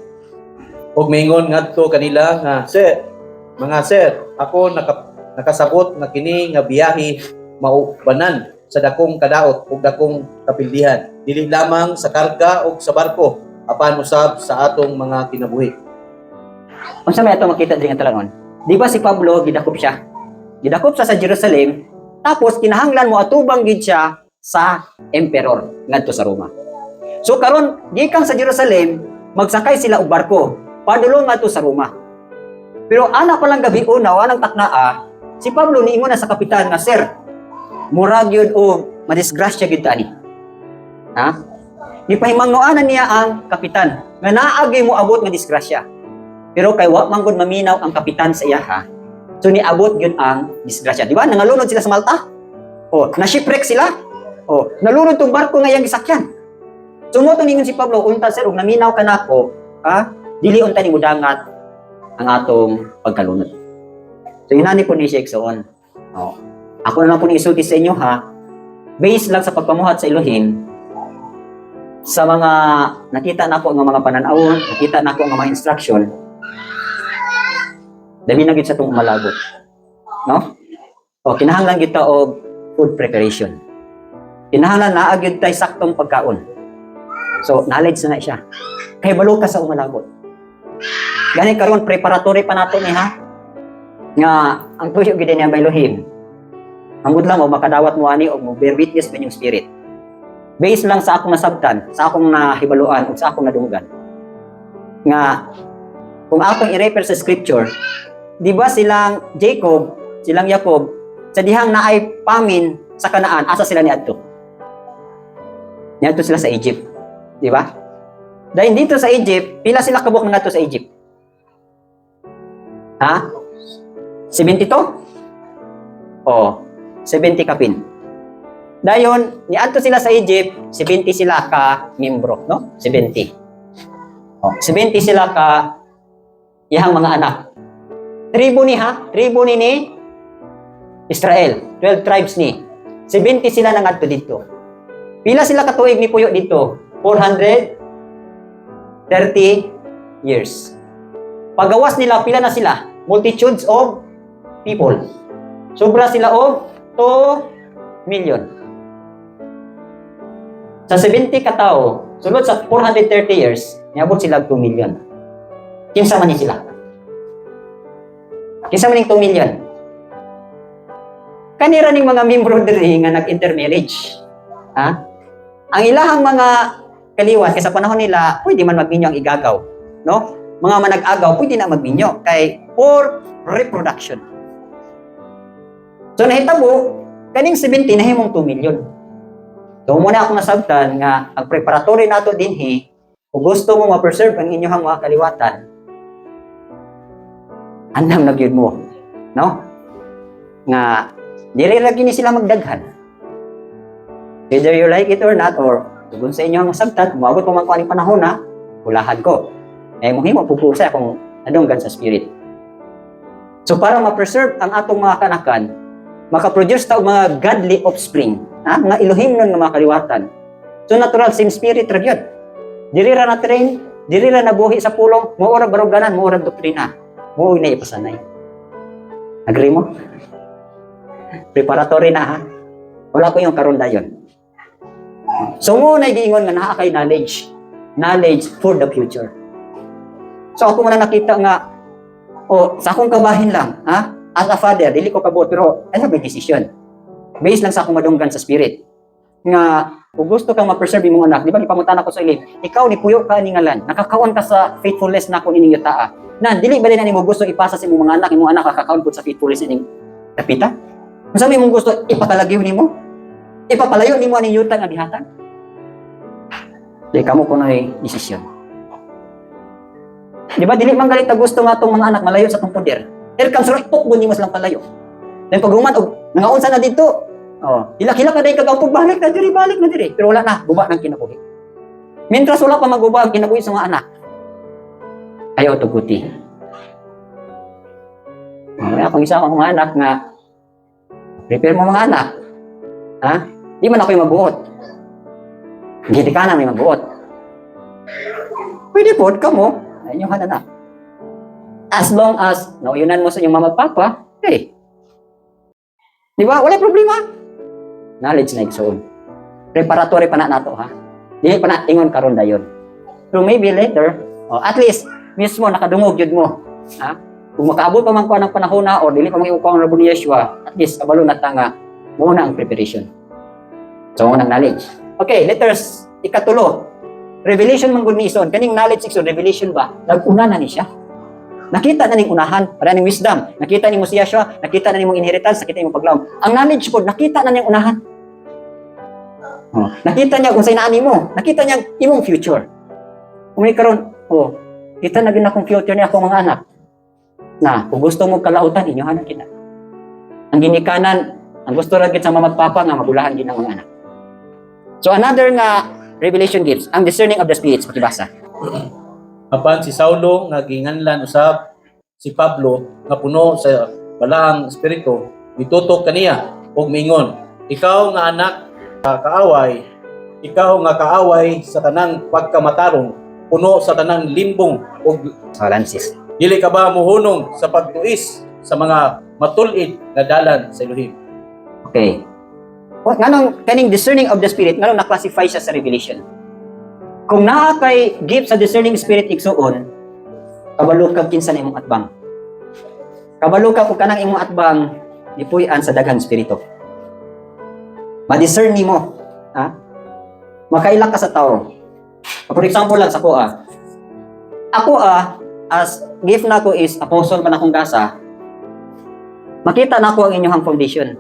Ug miingon ngadto kanila nga, "Sir, mga sir, ako nakasabot nga kini nga biyahe maubanan sa dakong kadaot ug dakong kapildihan, dili lamang sa karga ug sa barko, apan usab sa atong mga kinabuhi." Unsa may ato makita diri nga talan-on? Di ba si Pablo gidakop siya? Gidakop siya sa Jerusalem, tapos kinahanglan mo atubang gid siya sa emperor ngadto sa Roma. So karon gikan sa Jerusalem, magsakay sila og barko padulong ngadto sa Roma. Pero ana pa lang gabi una o anang taknaa, si Pablo niingon na sa kapitan nga, "Sir, murag yun o madisgrasya gyud ta ani." Ha? Gipahimangnoanan niya ang kapitan nga naagay mo abot nga disgrasya. Pero kay wa man gud maminaw ang kapitan sa iya ha. So niabot gyud ang disgrasya. Di ba? Nangalunod sila sa Malta. Oh, na shipwreck sila. Oh, nalunod tong barko nga iyang gisakyan. So mao to ningon si Pablo, unta sir, ug naminaw ka nako, ha? Dili unta nimo dangat ang atong pagkalunod. So inani po ni siya, igsoon. Oh. Ako na lang po ni isulti sa inyo ha. Based lang sa pagpamuhat sa Elohim, sa mga nakita nako nga mga pananawon, nakita nako nga mga instruction, dami na gid sa itong umalabot. No? O, kinahanglan kita og food preparation. Kinahanglan naa gyud tay saktong pagkaon. So, knowledge na na siya. Kay balo ka sa umalabot. Gani karon preparatory pa nato ni ha. Nga ang tuyo gid niya Elohim. Ambot lang o makadawat mo ani og mo bear witness ba inyong spirit. Based lang sa akong nasabtan, sa akong nahibaluan ug sa akong nadunggan. Nga kung akong i-refer sa scripture, di ba silang Jacob, silang Jacob, sa dihang naay famine sa Kanaan, asa sila niadto? Niadto sila sa Egypt. Di ba? Dahil dito sa Egypt, pila sila kabuok nangadto sa Egypt? Ha? 72? Oh, 70 kapin. Dayon, niadto sila sa Egypt, 70 sila ka membro, no? 70. Oh, 70 sila ka iyang mga anak. Tribo ni ha, tribo ni ni Israel, 12 tribes ni. 70 sila nangadto dito. Pila sila katuig ni puyo dito? 430 years. Pagawas nila, pila na sila? Multitudes of people. Sobra sila og 2 million. Sa 70 katao, sulod sa 430 years, niabot sila og 2 million. Kinsa man ni sila? Kinsa man ning 2 million? Kanira ning mga membro diri nga nag-intermarriage. Ha? Ang ilahang mga kaliwat kay sa panahon nila, pwede man magminyo ang igagaw, no? Mga manag-agaw pwede na magminyo kay for reproduction. So nahitabo kaning 70 nahimong 2 million. So muna akong nasabtan nga ang preparatory nato dinhi, kung gusto mo ma-preserve ang inyong mga kaliwatan, andam na gyud mo, no? Nga diri ra gyud ni sila magdaghan. Whether you like it or not, or tugon sa inyong masabtan, umabot pa man ko aning panahon na, ulahan ko. Eh, muhimo po sa akong nadunggan sa spirit. So para ma-preserve ang atong mga kanakan, makaproduce ta og mga godly offspring, ha? Mga Elohim nun nga mga kaliwatan. So natural, same spirit ra gyud. Diri ra na train, diri ra nabuhi sa pulong, mao ra baruganan, mao ra doktrina. Mao na ipasanay. Agree mo? Preparatory na ha. Wala ko yung karon dayon. So mo na giingon nga naa kay knowledge. Knowledge for the future. So ako muna nakita nga, oh, sa akong kabahin lang, ha? As a father, dili ko kabuot pero I have a decision. Based lang sa akong madunggan sa spirit. Nga kung gusto kang ma-preserve imong anak, di ba ipamutana ko sa ilim, ikaw ni puyo ka ni ngalan, nakakaon ka sa faithfulness nako nining yutaa. Na dili ba din na nimo gusto ipasa sa imong mga anak, imong anak kakakaon pud sa faithfulness ining dapita? Unsa may imong gusto ipakalagyo nimo? Ipapalayo nimo aning yuta nga gihatag? Di kamo kuno'y desisyon. Di ba dili man galit gusto nga atong mga anak malayo sa atong poder? Here comes right, tukbon nimo silang palayo. Then pag human og nangaunsa na dito, oh, hilak-hilak na dayon kag balik na diri, balik na diri. Pero wala na, guba ng kinabuhi. Mientras wala pa maguba ang kinabuhi sa mga anak, ayaw tuguti. Oh, akong isa akong mga anak nga prepare mo mga anak. Ha? Di man ako yung mabuot. Hindi ka na may mabuot. Pwede po, kamo. Ay, inyong anak. As long as nauyunan mo sa inyong mama at papa, hey. Di ba? Wala problema. Knowledge na igsoon. Preparatory pa na nato ha. Dili pa na ingon karon dayon. So maybe later, oh, at least mismo nakadungog yun mo. Ha? Kung makaabot pa man ko ng panahon na or dili pa man ko ang Rabbi Yeshua, at least kabalo na ta nga muna ang preparation. So muna ang knowledge. Okay, letters ikatulo. Revelation man gud ni ison. Kaning knowledge igsoon, revelation ba? Nag-una na ni siya. Nakita na ning unahan, para ning wisdom. Nakita nimo si Yeshua, nakita na nimong inheritance, nakita nimo paglaom. Ang knowledge po, nakita na niyang unahan. Oh, nakita niya kung sa inaan nimo, nakita niya ang imong future. Kung may karon, oh, kita na gid akong future ni akong mga anak. Na, kung gusto mo kalautan, inyohan na kita. Ang ginikanan, ang gusto ra gid sa mama at papa nga mabulahan gid ang mga anak. So another nga revelation gifts, ang discerning of the spirits, pakibasa. Apan si Saulo nga ginganlan usab si Pablo, nga puno sa Balaang Espiritu, mitutok kaniya ug miingon, "Ikaw nga anak kaaway, ikaw nga kaaway sa tanang pagkamatarong, puno sa tanang limbong ug Oh, lansis. Dili ka ba muhunong sa pagtuis sa mga matul-id nga dalan sa Elohim?" Okay. O, nganong kaning discerning of the spirit, nganong na-classify siya sa revelation? Kung naa kay gift sa discerning spirit, igsuon, kabalo ka kinsa na imong atbang. Kabalo ka kung kanang imong atbang gipuy-an sa daghang espiritu. Ma-discern nimo, ha? Makaila ka sa tao. For example lang sa ko. Ako as gift nako is apostle man akong gasa. Makita nako ang inyong foundation.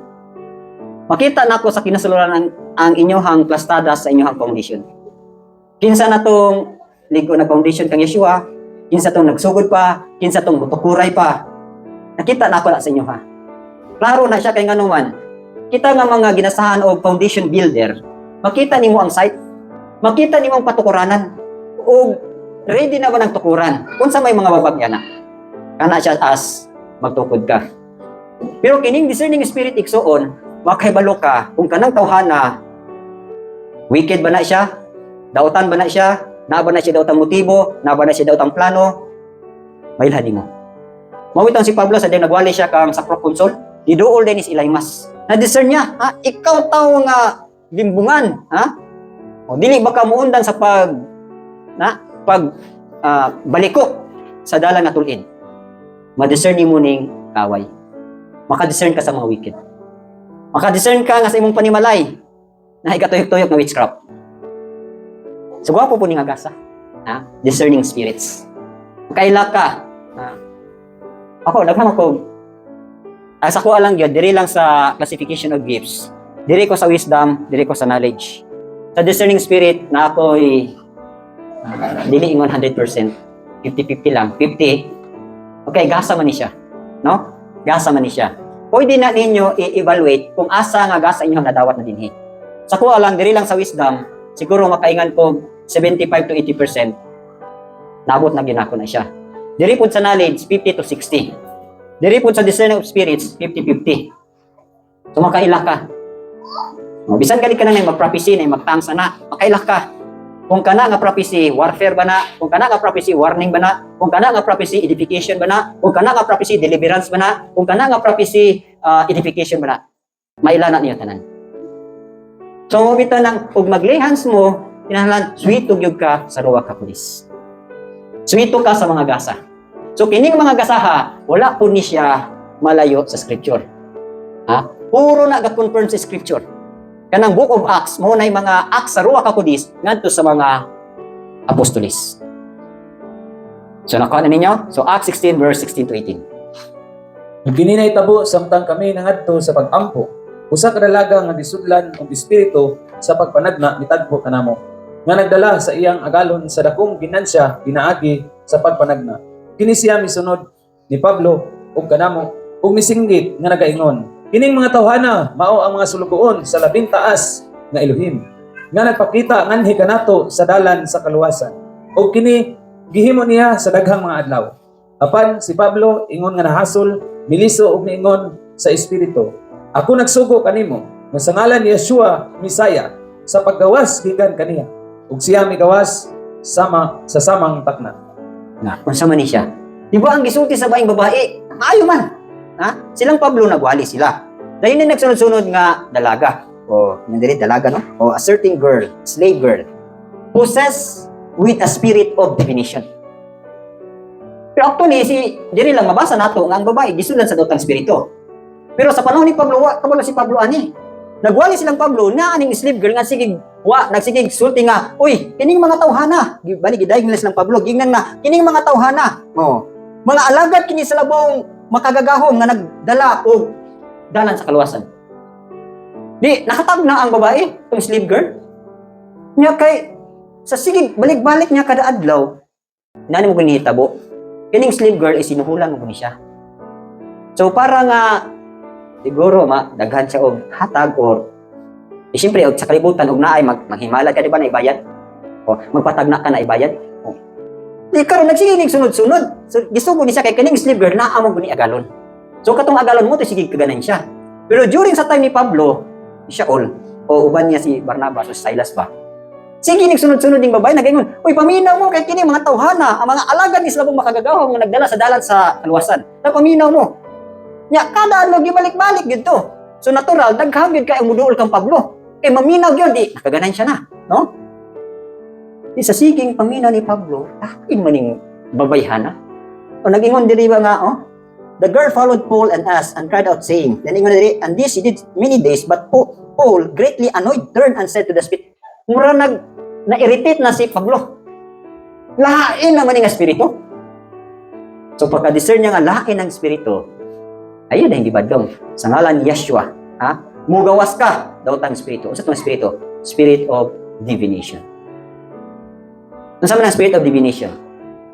Makita nako sa kinasuluran ang inyong plastada sa inyong foundation. Kinsa na tong ligo na foundation kang Yeshua, kinsa tong nagsugod pa, kinsa tong mutukuray pa. Nakita nako na sa inyo, ha. Klaro na siya kay ngano man. Kita nga mga ginasahan og foundation builder, makita nimo ang site, makita nimo ang patukuranan og ready na ba ng tukuran. Unsa may mga babag na. Kana siya as magtukod ka. Pero kining discerning spirit, igsuon, makahibalo ka kung kanang tawhana wicked ba na siya, dautan ba na siya, naa ba na siya daotang motibo, naa ba na siya daotang plano, mailhan nimo. Mao bitong si Pablo sa diyang nagwali siya kang sa proconsul, giduol din is Elymas. Na-discern niya, ha? Ikaw tao nga limbungan, ha? O dili ba ka muundan sa pag na pag baliko sa dalan nga tul-id? Ma-discern nimo ning kaway. Maka-discern ka sa mga wicked. Maka-discern ka nga sa imong panimalay na ikatuyok-tuyok nga witchcraft. So gwapo po ni nga gasa. Ha? Discerning spirits. Kaila ka. Ha? Ako, daghan ako. Sa kuha lang yun, diri lang sa classification of gifts. Diri ko sa wisdom, diri ko sa knowledge. Sa discerning spirit, na ako'y dili ingon 100%. 50-50 lang. 50. Okay, gasa man ni siya. No? Gasa man ni siya. Pwede na ninyo i-evaluate kung asa nga gasa inyong nadawat na dinhi. Sa kuha lang, diri lang sa wisdom, siguro makaingan ko 75 to 80%. Nabot na ginako na siya. Diri pud sa knowledge, 50 to 60. Diri pud sa discerning of spirits, 50-50. So makaila ka. O, bisan gali ka na na mag-prophecy na magtangsa na, makaila ka. Kung kana nga prophecy, warfare ba na? Kung kana nga prophecy, warning ba na? Kung kana nga prophecy, edification ba na? Kung kana nga prophecy, deliverance ba na? Kung kana nga prophecy, edification ba na? Maila na niyo tanan. So, mo bitaw nang ug mag-lay hands mo, kinahanglan sweet gyud ka sa Ruach HaKodesh. Sweet ka sa mga gasa. So kining mga gasaha, wala po ni siya malayo sa scripture. Ha? Puro na ga-confirm sa scripture. Kanang Book of Acts, mao na mga Acts sa Ruach HaKodesh ngadto sa mga apostolis. So nakuha na ninyo? So Acts 16 verse 16 to 18. Ug kini nahitabo samtang kami nangadto sa pag-ampo. Usa ka dalaga nga gisudlan og espiritu sa pagpanagna mitagbo kanamo, nga nagdala sa iyang agalon sa dakong ginansya pinaagi sa pagpanagna. Kini siya misunod ni Pablo ug kanamo ug misinggit nga nagaingon, "Kining mga tawhana mao ang mga sulugoon sa Labing Taas nga Elohim nga nagpakita nganhi kanato sa dalan sa kaluwasan." Ug kini gihimo niya sa daghang mga adlaw. Apan si Pablo, ingon nga nahasol, miliso og niingon sa espiritu, "Ako nagsugo kanimo nga sa ngalan ni Yeshua Mesaya sa paggawas gikan kaniya." Ug siya migawas sama sa samang takna. Nga, unsa man ni siya? Di ba ang gisulti sa baing babae, maayo man. Ha? Silang Pablo nagwali sila. Dayon na nagsunod-sunod nga dalaga. O, nandiri dalaga, no? O a certain girl, slave girl, possessed with a spirit of divination. Pero actually, si diri lang mabasa nato nga ang babae gisulan sa daotang espiritu. Pero sa panahon ni Pablo, wa kabalo si Pablo ani. Nagwali silang Pablo na aning slave girl nga sige wa nagsigig sulti nga, "Uy, kining mga tawhana." Bali gidayeg nila silang Pablo, gingnan na kining mga tawhana. Oh. Mga alagad kini sa Labong Makagagahom nga nagdala og dalan sa kaluwasan. Di nakatag na ang babae, itong slave girl. Nya kay sa sige balik-balik niya kada adlaw, nani mo ginihitabo. Kining slave girl is sinuhulan mo ni siya. So para nga siguro ma daghan siya og hatag or Eh, siyempre, og sa kalibutan, og naay maghimalad ka, di ba, na ibayad? O, magpatagna ka na ibayad? O. Di karon nagsige ning sunod-sunod. So, gisugo ni siya kay kaning slave girl naa mo ni agalon. So katong agalon mo to sige kaganan siya. Pero during sa time ni Pablo, siya all o uban niya si Barnabas o Silas ba. Sige ning sunod-sunod ning babae nagaingon, "Uy, paminaw mo kay kini mga tawhana, ang mga alagad ni Slabong makagagawa nga nagdala sa dalan sa kaluwasan. Paminaw mo." Nya kada adlaw gibalik-balik gyud to. So natural daghan gyud kay muduol kang Pablo. Kay maminaw gyud di nakaganan siya na, no? Di sa siging paminaw ni Pablo, lain man ning babayhana. O nagingon diri ba nga, oh, "The girl followed Paul and us and cried out saying," then ingon diri, "And this he did many days, but Paul, greatly annoyed, turned and said to the spirit," mura nag na-irritate na si Pablo. Lain naman nga espiritu. So pagka-discern niya nga lain ang espiritu, ayun na hindi badlong. Sa ngalan ni Yeshua, ha? Mugawas ka daw tang espiritu. Unsa tong espiritu? Spirit of divination. Unsa man ang spirit of divination?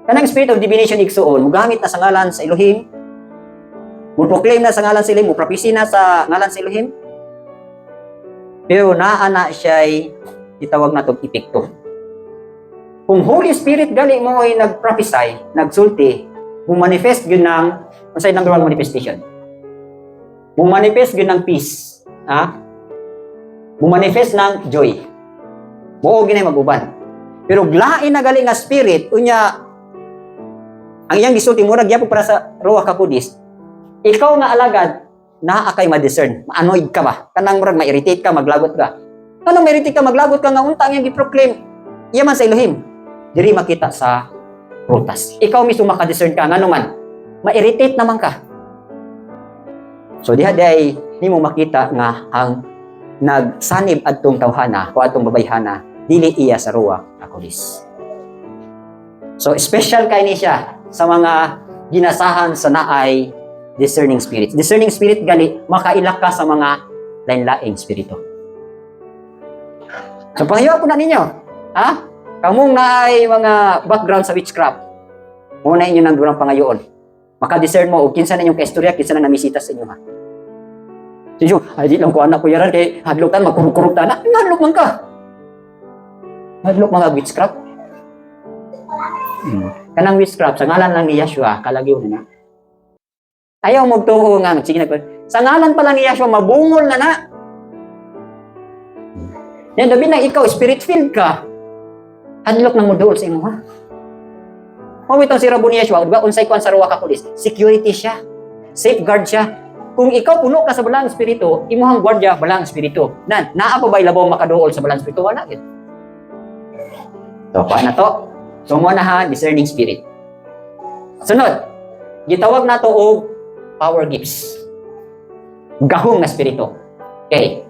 Kanang spirit of divination, igsuon, mugamit na sa ngalan sa Elohim, mo proclaim na sa ngalan sa Elohim, mo prophecy na sa ngalan sa Elohim. Pero naa na siya'y gitawag na tong epekto. Kung Holy Spirit gali mo ay nag-prophesy, nagsulti, mo manifest yun ng, unsay number one manifestation? Mo manifest yun ng peace. Ha? Mo manifest ng joy. Mo ginay maguban. Pero lain na gali nga spirit, unya ang iyang gisulti murag gyapon para sa Ruach HaKodesh. Ikaw nga alagad, naa kay ma-discern, ma-annoyed ka ba? Kanang murag ma-irritate ka, maglagot ka. Kanang ma-irritate ka, maglagot ka nga unta ang iyang gi-proclaim, iya man sa Elohim. Diri makita sa prutas. Ikaw mismo maka-discern ka ngano man, ma-irritate naman ka. So diha di nimo makita nga ang nagsanib adtong tawhana o atong babayhana dili iya sa Ruach HaKodesh. So special kay ni siya sa mga ginasahan sa naay discerning spirits. Discerning spirit gali makailak ka sa mga lain-laing espiritu. So panghiwa po na ninyo. Ha? Kamong naay mga background sa witchcraft. Muna inyo nang durang pangayoon. Maka-discern mo og kinsa na inyong kaistorya, kinsa na namisita sa inyo ha. So, ay di lang ko anak ko yaran kay hadlok tan magkurog-kurog ta na. Hadlok man ka. Hadlok mga witchcraft. Kanang witchcraft sa ngalan lang ni Yeshua, kalagyo na na. Ayaw mo tuo nga sige na. Sa ngalan pa lang ni Yeshua mabungol na na. Yan labi na ikaw spirit filled ka. Hadlok nang mo duol sa imo ha. Mao bitong si Rabo ni Yeshua, di ba unsay kuan sa Ruach HaKodesh? Security siya. Safeguard siya. Kung ikaw puno ka sa balang espiritu, imuhang gwardiya balang espiritu. Nan, naa pa ba labaw makaduol sa balang espiritu? Wala gid. So, kuha na to. So, mo na ha, discerning spirit. Sunod, gitawag na to og power gifts. Gahom nga espiritu. Okay.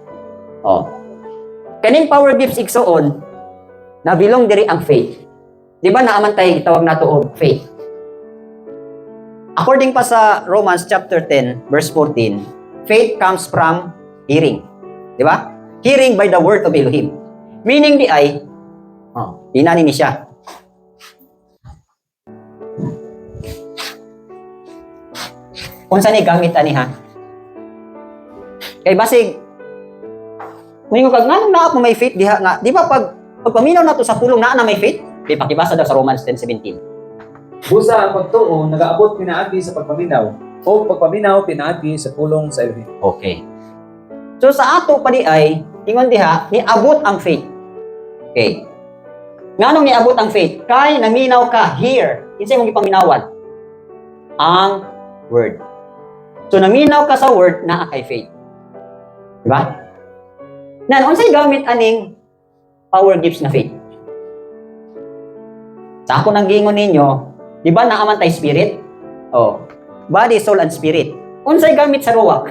Oh. Kaning power gifts, igsuon, nabilong diri ang faith. Di ba naaman tayo gitawag nato og faith? According pa sa Romans chapter 10 verse 14, faith comes from hearing. Di ba? Hearing by the word of Elohim. Meaning di ay, oh, inani ni siya. Unsa ni gamit ani ha? Kay basig moingon kag nganong naa po may faith diha nga, di ba pag pagpaminaw nato sa pulong naa na may faith? Di pakibasa daw sa Romans 10:17. Busa ang pagtuo nagaabot pinaagi sa pagpaminaw o pagpaminaw pinaagi sa pulong sa Elohim. Okay. So sa ato pa di ay, ingon diha, niabot ang faith. Okay. Nganong niabot ang faith? Kay naminaw ka here. Kinsa imong gipaminawan? Ang word. So naminaw ka sa word, naa kay faith. Di ba? Nan unsay gamit aning power gifts na faith? Sa ako nang giingon ninyo, di ba naa man tay spirit? Oh. Body, soul, and spirit. Unsay gamit sa ruwak?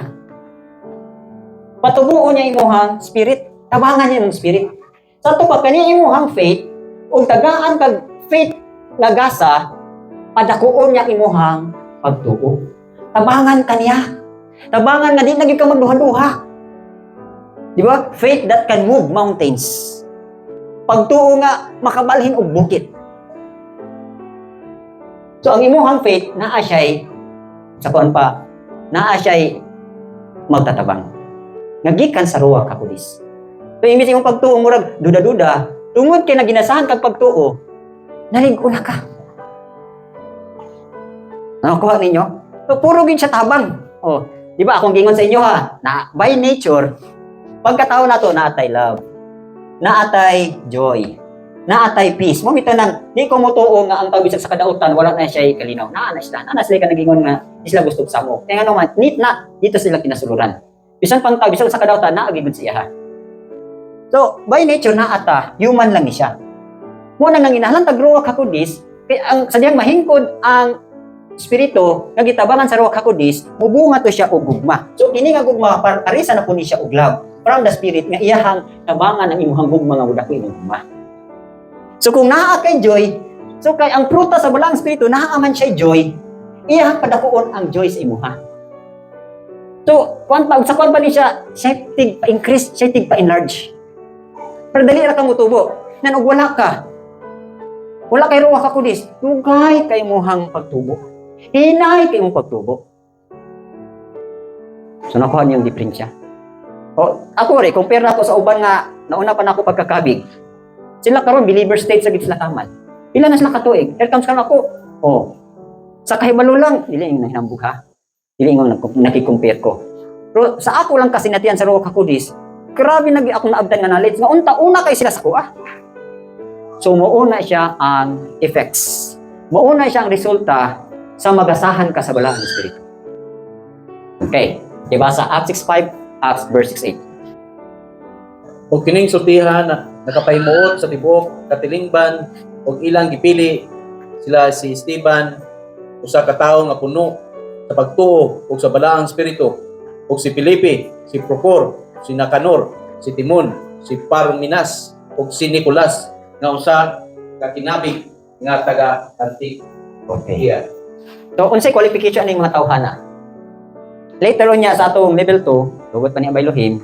Patubuon niya imuhang spirit. Tabangan niya imong spirit. Sa ato pa kani imuhang faith ug tagaan kag faith nga gasa, padakuon niya imuhang pagtuo. Tabangan kaniya. Tabangan nga di na gyud ka magduha-duha. Di ba? Faith that can move mountains. Pagtuo nga makabalhin og bukid. So ang imuhang faith naa siya'y sa kuan pa, naa siya'y magtatabang. Nga gikan sa Ruach HaKodesh. So imbis imong pagtuo murag duda-duda, tungod kay naginasahan kag pagtuo, nalig-o na ka. Nakuha ninyo? So, puro gid siya tabang. Oh, di ba akong gingon sa inyo ha, na by nature, pagkatao nato naatay love, naatay joy, naatay peace. Mo mito nang di ko motuo nga ang tao bisag sa kadautan wala na siya kalinaw. Naa na sila. Naa na sila kanagingon nga di sila gusto samo. Kaya nga naman, nit na dito sila kinasuluran. Bisan pang tao bisag sa kadautan naa gid siya ha. So, by nature naa ta, human lang ni siya. Mo nang nanginahanglan tag Ruach Hakodesh, kay ang sadyang mahingkod ang espiritu nga gitabangan sa Ruach Hakodesh, mubunga to siya og gugma. So kini nga gugma parisa na po ni siya og love from the spirit nga iyahang tabangan ang imuhang gugma nga mudako imong gugma. So kung naa kay joy, so kay ang prutas sa balaang espiritu naa man siya joy, iyahang padakuon ang joy sa imuha. So, kwan pa sa kwan pa ni siya, siya tig pa-increase, siya tig pa-enlarge. Pero dali ra ka motubo. Nan og wala ka. Wala kay Ruach Hakodesh, dugay kay imuhang pagtubo. Hinay kay imong pagtubo. So nakuha niyo yung diferensya. O, ako rin, compare na ako sa uban nga nauna pa na ako pagkakabig. Sila karon believer state sa gid sila kamal. Pila na sila katuig. Here comes karon ako. Oh. Sa kahibalo lang, dili yung nahinambog ha. Dili yung naki-compare ko. Pero sa ako lang kasi natiyan sa Ruach Hakodesh, grabe nagi akong naabtan nga knowledge nga unta una kay sila sa kuha. So muuna siya ang effects. Muuna siya ang resulta sa magasahan ka sa balaang espiritu. Okay. Diba sa Acts 6.5, Acts verse 6.8. Ug kining sultihan na nakapahimuot sa tibuok katilingban ug ilang gipili sila si Esteban, usa ka tawo nga puno sa pagtuo ug sa balaang espiritu, ug si Felipe, si Procor, si Nicanor, si Timon, si Parmenas ug si Nicolas nga usa ka kinabig nga taga Antioquia. Okay. So, unsay qualification ning mga tawhana? Later on niya sa atong level 2, tugot pa ni Abay Elohim,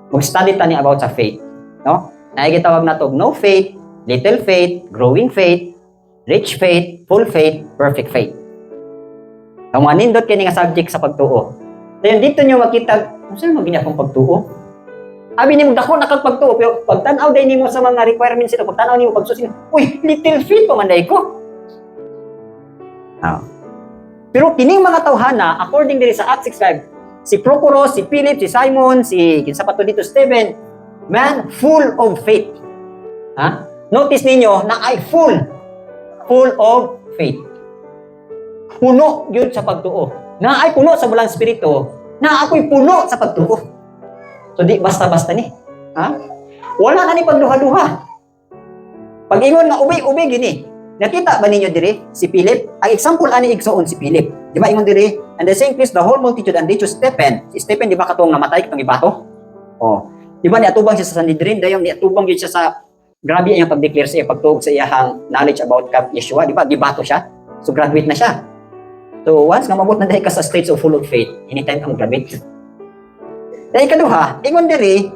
mag-study ta ni about sa faith, no? Naay gitawag nato no faith, little faith, growing faith, rich faith, full faith, perfect faith. Ang mga nindot kini nga subject sa pagtuo. Dayon dito nyo makita, unsa man gini akong pagtuo? Abi nimo dako na kag pagtuo, pero pagtan-aw day nimo sa mga requirements ito, pagtan-aw nimo pagsusin, uy, little faith pa man day ko. Ah. Pero kining mga tawhana, according diri sa Acts 6.5, si Procoros, si Philip, si Simon, si kinsa pa to dito, Stephen, man full of faith. Ha? Notice ninyo na ay full. Full of faith. Puno yun sa pagtuo. Na ay puno sa balaang espiritu, na ako'y puno sa pagtuo. So di basta-basta ni. Ha? Wala na ni pagduha-duha. Pag-ingon nga ubi-ubi gini. Nakita ba ninyo diri si Philip? Ang example ani igsoon si Philip. Di ba ingon diri? "And the same place the whole multitude and they chose Stephen." Si Stephen, di ba katong namatay katong ibato? Oh. Di ba niatubang siya sa Sanhedrin, dayon niatubang gyud siya sa grabe iyang pag-declare sa iya pagtuo sa iyahang knowledge about kang Yeshua, di ba? Gibato siya. So graduate na siya. So once nga mabot na dahil ka sa states of full of faith, anytime kang graduate. Dahil ikaduha, ingon diri,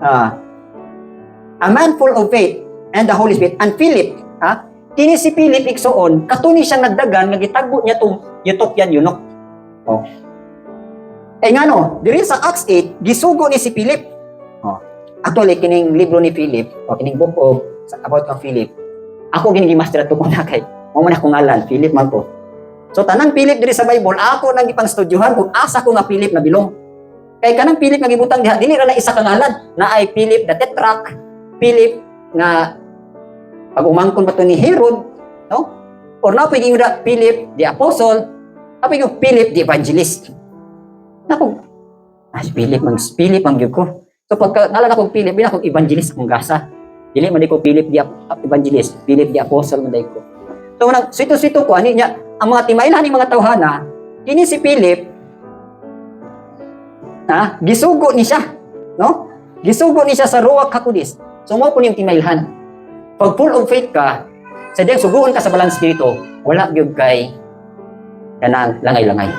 a man full of faith and the Holy Spirit, and Philip, ha? Kini si Philip igsoon, katuni siyang nagdagan nga gitagbo niya tong Ethiopian eunuch. Oh. Eh ngano, diri sa Acts 8, gisugo ni si Philip. Oh. Actually, kining libro ni Philip, o kining book of about kang Philip, ako gini gimaster ato ko na kay mo man akong ngalan, Philip man ko. So tanang Philip diri sa Bible, ako nang gipang studyuhan kung asa ko nga Philip na bilong. Kay kanang Philip nga gibutang diha, dili ra na isa ka ngalan, na ay Philip the Tetrarch, Philip nga pag umangkon ba to ni Herod, no? Or na pwede yung Philip the Apostle, apay yung Philip the Evangelist. Nako, ah, si Philip, mang Philip ang gyud ko. So pagka ngalan akong Philip, bin akong evangelist akong gasa. Dili man di ko Philip the Evangelist, Philip the Apostle man day ko. So nang swito-swito ko ani niya, ang mga timailhan ni mga tawhana, kini si Philip ha, gisugo ni siya, no? Gisugo ni siya sa Ruach Hakodesh. So mo po yung timailhan. Pag full of faith ka, sa diyang suguon ka sa balaang espiritu, wala gyud kay kanang langay-langay.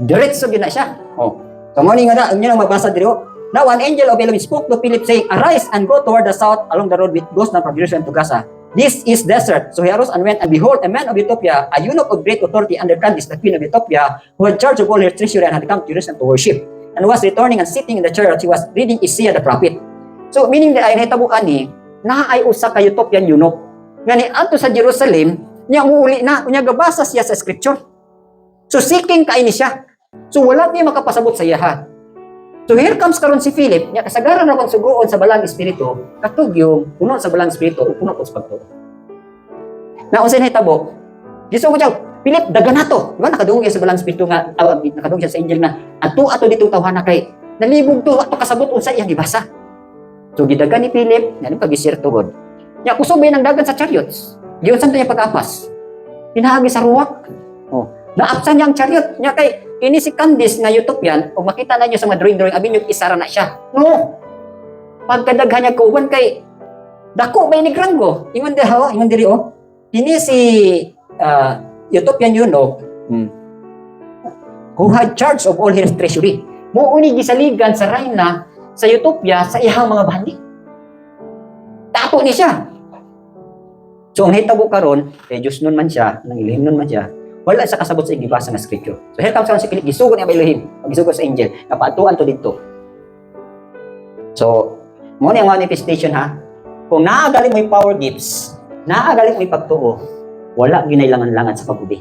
Diretso gyud na siya. Oh. So mo ni nga na, inyo nang mabasa diri. Oh. "Now an angel of Elohim spoke to Philip, saying, 'Arise and go toward the south along the road which goes down from Jerusalem to Gaza. This is desert.' So he arose and went, and behold, a man of Ethiopia, a eunuch of great authority under Candace, the queen of Ethiopia, who had charge of all her treasury and had come to Jerusalem to worship, and was returning and sitting in the chariot, he was reading Isaiah the prophet. So meaning ay nahitabo ani, naa ay usa ka Ethiopian eunuch nga niadto sa Jerusalem, niya muuli na, unya gabasa siya sa scripture. So seeking kay ni siya. So wala niya makapasabot sa iyaha. So here comes karon si Philip, niya kasagaran ra bang sugoon sa Balaang Espiritu, katog yung puno sa Balaang Espiritu o puno sa pagtuo. Na unsay nahitabo? Gisugo siya, "Philip, dagan nato." Di ba nakadungog siya sa Balaang Espiritu nga, nakadungog siya sa angel nga, "Ato ato ditong tawhana kay nalibog to, ato kasabot unsa iyang gibasa." So gidagan ni Philip, yan pag-share tugod. Nya kusog ba ng dagan sa chariots? Giunsan to niya pag-apas? Pinaagi sa ruwak. Oh, naapsan niya ang chariot. Nya kay ini si Candace nga Ethiopian, o makita na niyo sa mga drawing-drawing, abi niyo isara na siya. No. Pagkadaghan niya kauban kay dako ba ni granggo? Ingon diri oh, ingon diri oh. Ini si Ethiopian eunuch who had charge of all his treasury. Mo uni gisaligan sa rayna sa Ethiopia sa iyang mga bandi. Tato ni siya. So ang hitabo karon, kay Diyos nun man siya, nang Elohim nun man siya, wala sa kasabot sa gibasa nga scripture. So here comes karon si Philip, gisugo niya ba Elohim, gisugo sa angel, napaatuan to dito. So, mo ni ang manifestation ha. Kung naa gali mo'y power gifts, naa gali mo'y pagtuo, wala ginailangan-langan sa pag-ubi.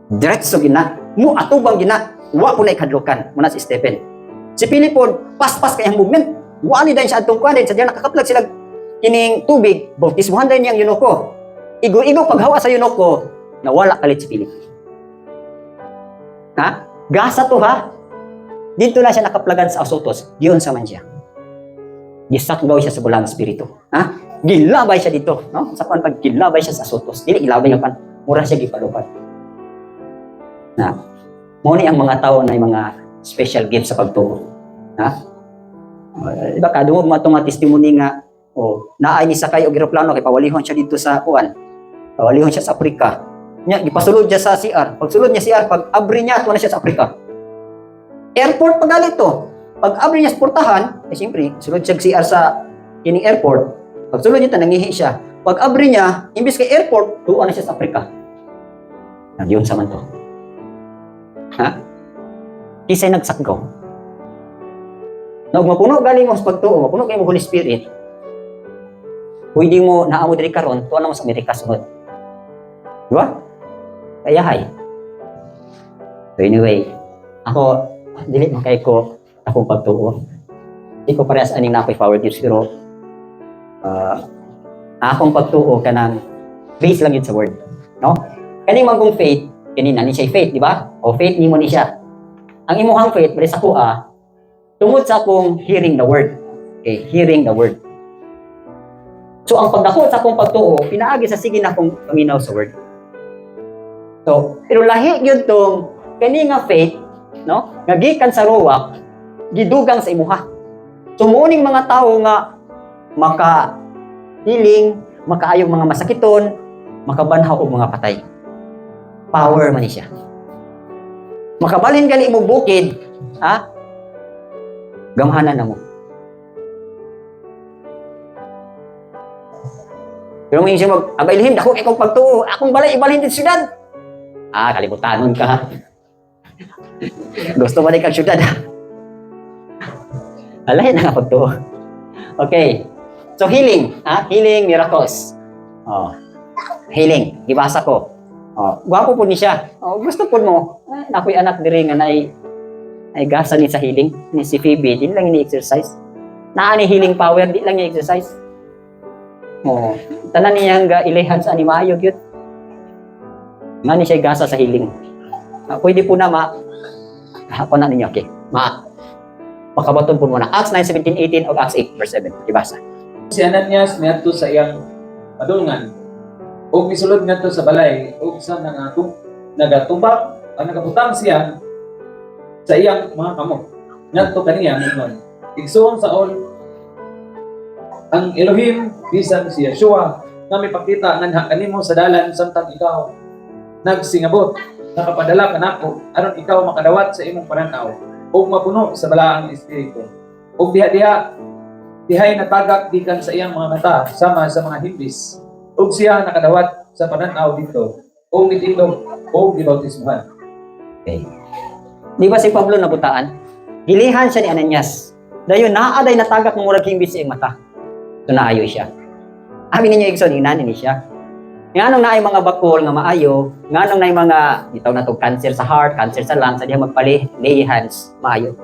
Diretso gina, mo atubang gina, wa po na ikadlukan, muna si Stephen. Si Pilipon, paspas kay ang movement. Wa ni dahil siya atong kuan sa diyan nakakaplag sila kining tubig, bautismuhan dahil niyang eunuko. Igo-igo paghawa sa eunuko, nawala kalit si Philip. Ha? Gasa to ha. Dito na siya nakaplagan sa Azotus. Diyon sa man siya. Gisakbaw siya sa Balaang Espiritu. Ha? Gilabay siya dito. No? Sa kuan pag gilabay siya sa Azotus. Dili gilabay nga pan. Mura siya gipalupad. Na. Mo ni ang mga tao na yung mga special gifts sa pagtuo. Ha? Di ba kadungog mo itong mga testimony nga oh, naay ni sakay og eroplano kay pawalihon siya dito sa kuan. Pawalihon siya sa Afrika. Nya gipasulod siya sa CR. Pagsulod niya CR, pag abri niya tuwa na siya sa Afrika. Airport pa gali to. Pag abri niya sa portahan, eh siyempre, sulod siya CR sa kining airport. Pag sulod niya, nangihi siya. Pag abri niya, imbis kay airport, tuwa na siya sa Afrika. Nagyun sa man to. Ha? Kisay nagsakgaw. Na ug mapuno galing mo sa pagtuo, mapuno kay mo Holy Spirit, pwede mo naa mo diri karon, tuwa na mo sa Amerika sunod. Di ba? Kaya hay. So anyway, ako, dili man kay ko akong pagtuo. Di ko parehas aning na ako'y power gifts, pero akong pagtuo kanang base lang yun sa word. No? Kaning man kong faith, kini na ni siya faith, di ba? O faith nimo ni siya. Ang imuhang faith, bali sa kuha, tungod sa akong hearing the word. Okay, hearing the word. So ang pagdako sa akong pagtuo, pinaagi sa sige na akong paminaw sa word. So, pero lahi gyud tong kani nga faith, no? Nga gikan sa ruwak, gidugang sa imuha. So muning mga tawo nga maka healing, makaayong mga masakiton, makabanhaw og mga patay. Power man ni siya. Makabalhin gali mo bukid, ha? Gamhanan na mo. Pero may siya mag, "Abay Elohim, dako kay kong pagtuo, akong balay ibalhin din syudad." Ah, kalibutanon ka. Gusto mo kag syudad. Alahin na nga pagtuo. Okay. So healing, ha? Healing miracles. Oh. Healing, gibasa ko. Oh, gwapo po ni siya. Oh, gusto po mo. Ah, nakoy anak diri nga naay ay gasa ni sa healing ni si Phoebe, di lang ni exercise. Naa ni healing power, di lang niya exercise. Oh, tanan niya nga ilihan sa ani maayo gyud. Nga ni siya gasa sa healing. Ah, pwede po na ma hapon na ninyo, okay. Ma makabaton po muna. Acts 9, 17, 18 o Acts 8, verse 7. Ibasa. Si Ananias miadto sa iyang padulngan ug misulod ngadto sa balay ug sa nagatubang ang nagabutang siya sa iyang mga kamot ngadto kaniya miingon, "Igsoong Saul, ang Elohim bisan si Yeshua nga mipakita nganha kanimo sa dalan samtang ikaw nagsingabot nakapadala kanako aron ikaw makadawat sa imong pananaw ug mapuno sa Balaang Espiritu." Ug diha-diha dihay natagak gikan sa iyang mga mata sama sa mga himbis ug siya nakadawat sa pananaw dito ug nitindog ug gibautismuhan. Okay. Di ba si Pablo nabutaan? Gilihan siya ni Ananias. Dayon naa day natagak ng murag himbis sa iyang mata. So naayo siya. Abi ninyo, igsoon, inani ni siya. Nganong naay mga bakol nga maayo, nganong naay mga gitawag na to cancer sa heart, cancer sa lungs, sa diha magpali lay hands, maayo.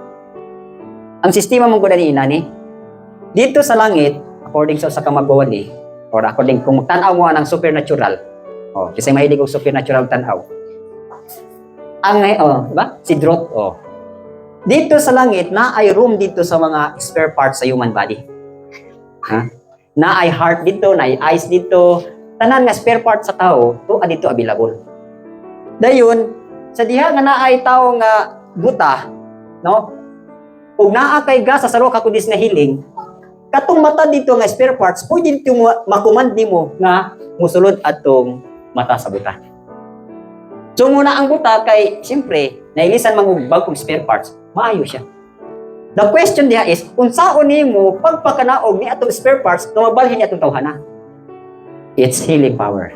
Ang sistema mong ni inani. Dito sa langit, according sa usa ka magwawali, or according kung magtan-aw mo ng supernatural, oh, kasi mahilig og supernatural tan-aw. Ang oh, di ba? Si Drot, oh. Dito sa langit, na ay room dito sa mga spare parts sa human body. Ha? Na ay heart dito, na ay eyes dito, tanan nga spare parts sa tao, to dito available. Dayon, sa diha nga naay tao nga buta, no? Ug naa kay gasa sa Ruach HaKodesh nga healing, katong mata dito nga spare parts, pwede dito mo makumand nimo nga musulod atong mata sa buta. So muna ang buta kay siyempre nailisan man og bag-ong spare parts, maayo siya. The question diha is, unsaon nimo pagpakanaog ni atong spare parts nga mabalhin ni atong tawhana? It's healing power.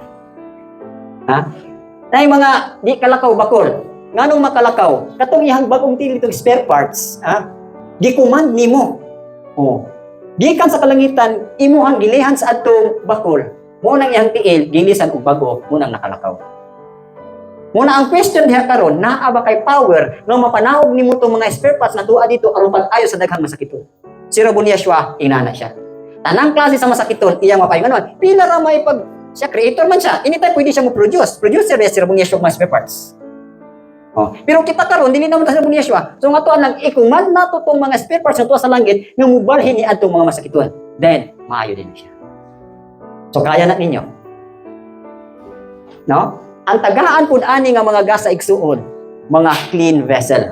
Ha? Nay mga di kalakaw, bakol. Nganong makalakaw? Katong iyang bagong tiil itong spare parts, ha? Gi-command nimo. Oh. Gikan sa kalangitan, imuhang gilihan sa atong bakol. Mo nang iyang tiil, gilisan og bago, mo nang nakalakaw. Muna ang question diha karon, naa ba kay power nga mapanaog nimo tong mga spare parts nga tuwa dito aron pag-ayo sa daghang masakiton? Si Rabon Yeshua, inana siya. Tanang klase sa masakiton, iyang mapayo. Ano, pila ra may pag siya creator man siya. Anytime pwede siya mo produce. Producer si Rabon Yeshua mga spare parts. Oh. Pero kita karon dili naman ta si Rabon Yeshua. So nga to lang i-command nato tong mga spare parts nga tuwa sa langit nga mubalhin ni adtong mga masakiton. Then maayo din siya. So kaya na ninyo. No? Ang tagaan pud ani nga mga gasa, igsuon, mga clean vessel.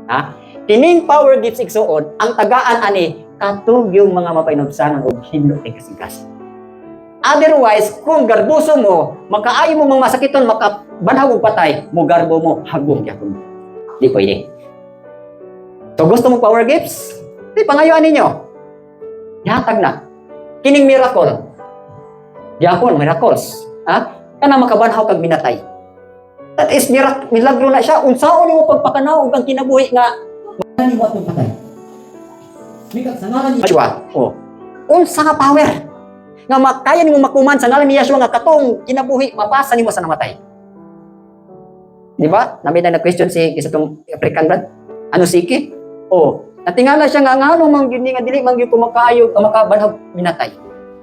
Ha? Kining power gifts, igsuon, ang tagaan ani katong yung mga mapainubsanan og hinlo kay kasingkas. Otherwise, kung garboso mo, makaayo mo mga masakiton, makabanhaw og patay, mo garbo mo, hagong gyapon. Di pwede. So gusto mo power gifts? Di pangayuan ninyo. Gihatag na. Kining miracle. Gyapon, miracles. Ha? Kana makabanhaw kag minatay. That is miracle, milagro na siya. Unsaon nimo pagpakanaog ang kinabuhi nga nimo atong patay? Mikat sa ngalan ni Yeshua. Oh. Unsa nga power nga makaya nimo makuman sa ngalan ni Yeshua nga katong kinabuhi mapasa nimo sa namatay? Di ba? Nami na nag-question si isa tong African brad. Ano siki? Oh, natingala siya nga ngano man gyud ni nga dili man gyud ko makaayo makabanhaw minatay.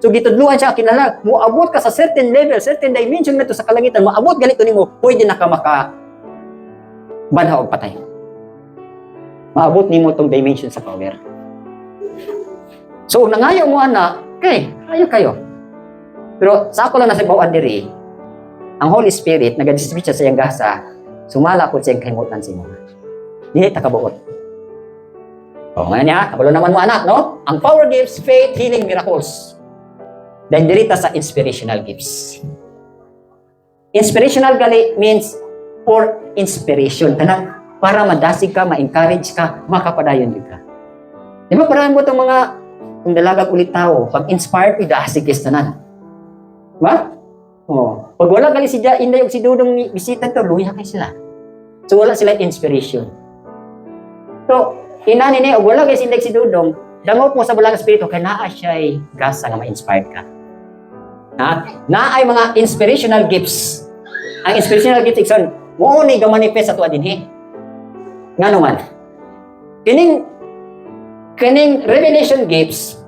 So gitudluan siya kinahanglan moabot ka sa certain level, certain dimension nito sa kalangitan, moabot ganito nimo, pwede na ka maka banhaw og patay. Maabot nimo tong dimension sa power. So nangayo mo ana, okay, ayo kayo. Pero sa ako lang nasibawan diri, ang Holy Spirit naga-distribute siya sa iyang gasa, sumala po siyang kahimutan sa imo. Dili ta kabuot. O, nga niya, kabalo naman mo anak, no? Ang power gifts, faith, healing, miracles. Then diri ta sa inspirational gifts. Inspirational gali means for inspiration. Kanang para madasig ka, ma-encourage ka, makapadayon gyud ka. Di ba parang mo itong mga kung dalagang ulit tao, pag inspired, idasig is tanan. Ba? Oh. Pag wala gali si Ja, Inday ug si Dudong ni bisita to, luya kay sila. So wala sila inspiration. So, inani ni og wala kay si Inday si Dudong, dangop mo sa Balaang Espiritu kay naa siya'y gasa nga ma-inspired ka. Ha? Naa ay mga inspirational gifts. Ang inspirational gifts, igsoon, mo ni ga-manifest sa tuwa dinhi. Ngano man? Kining revelation gifts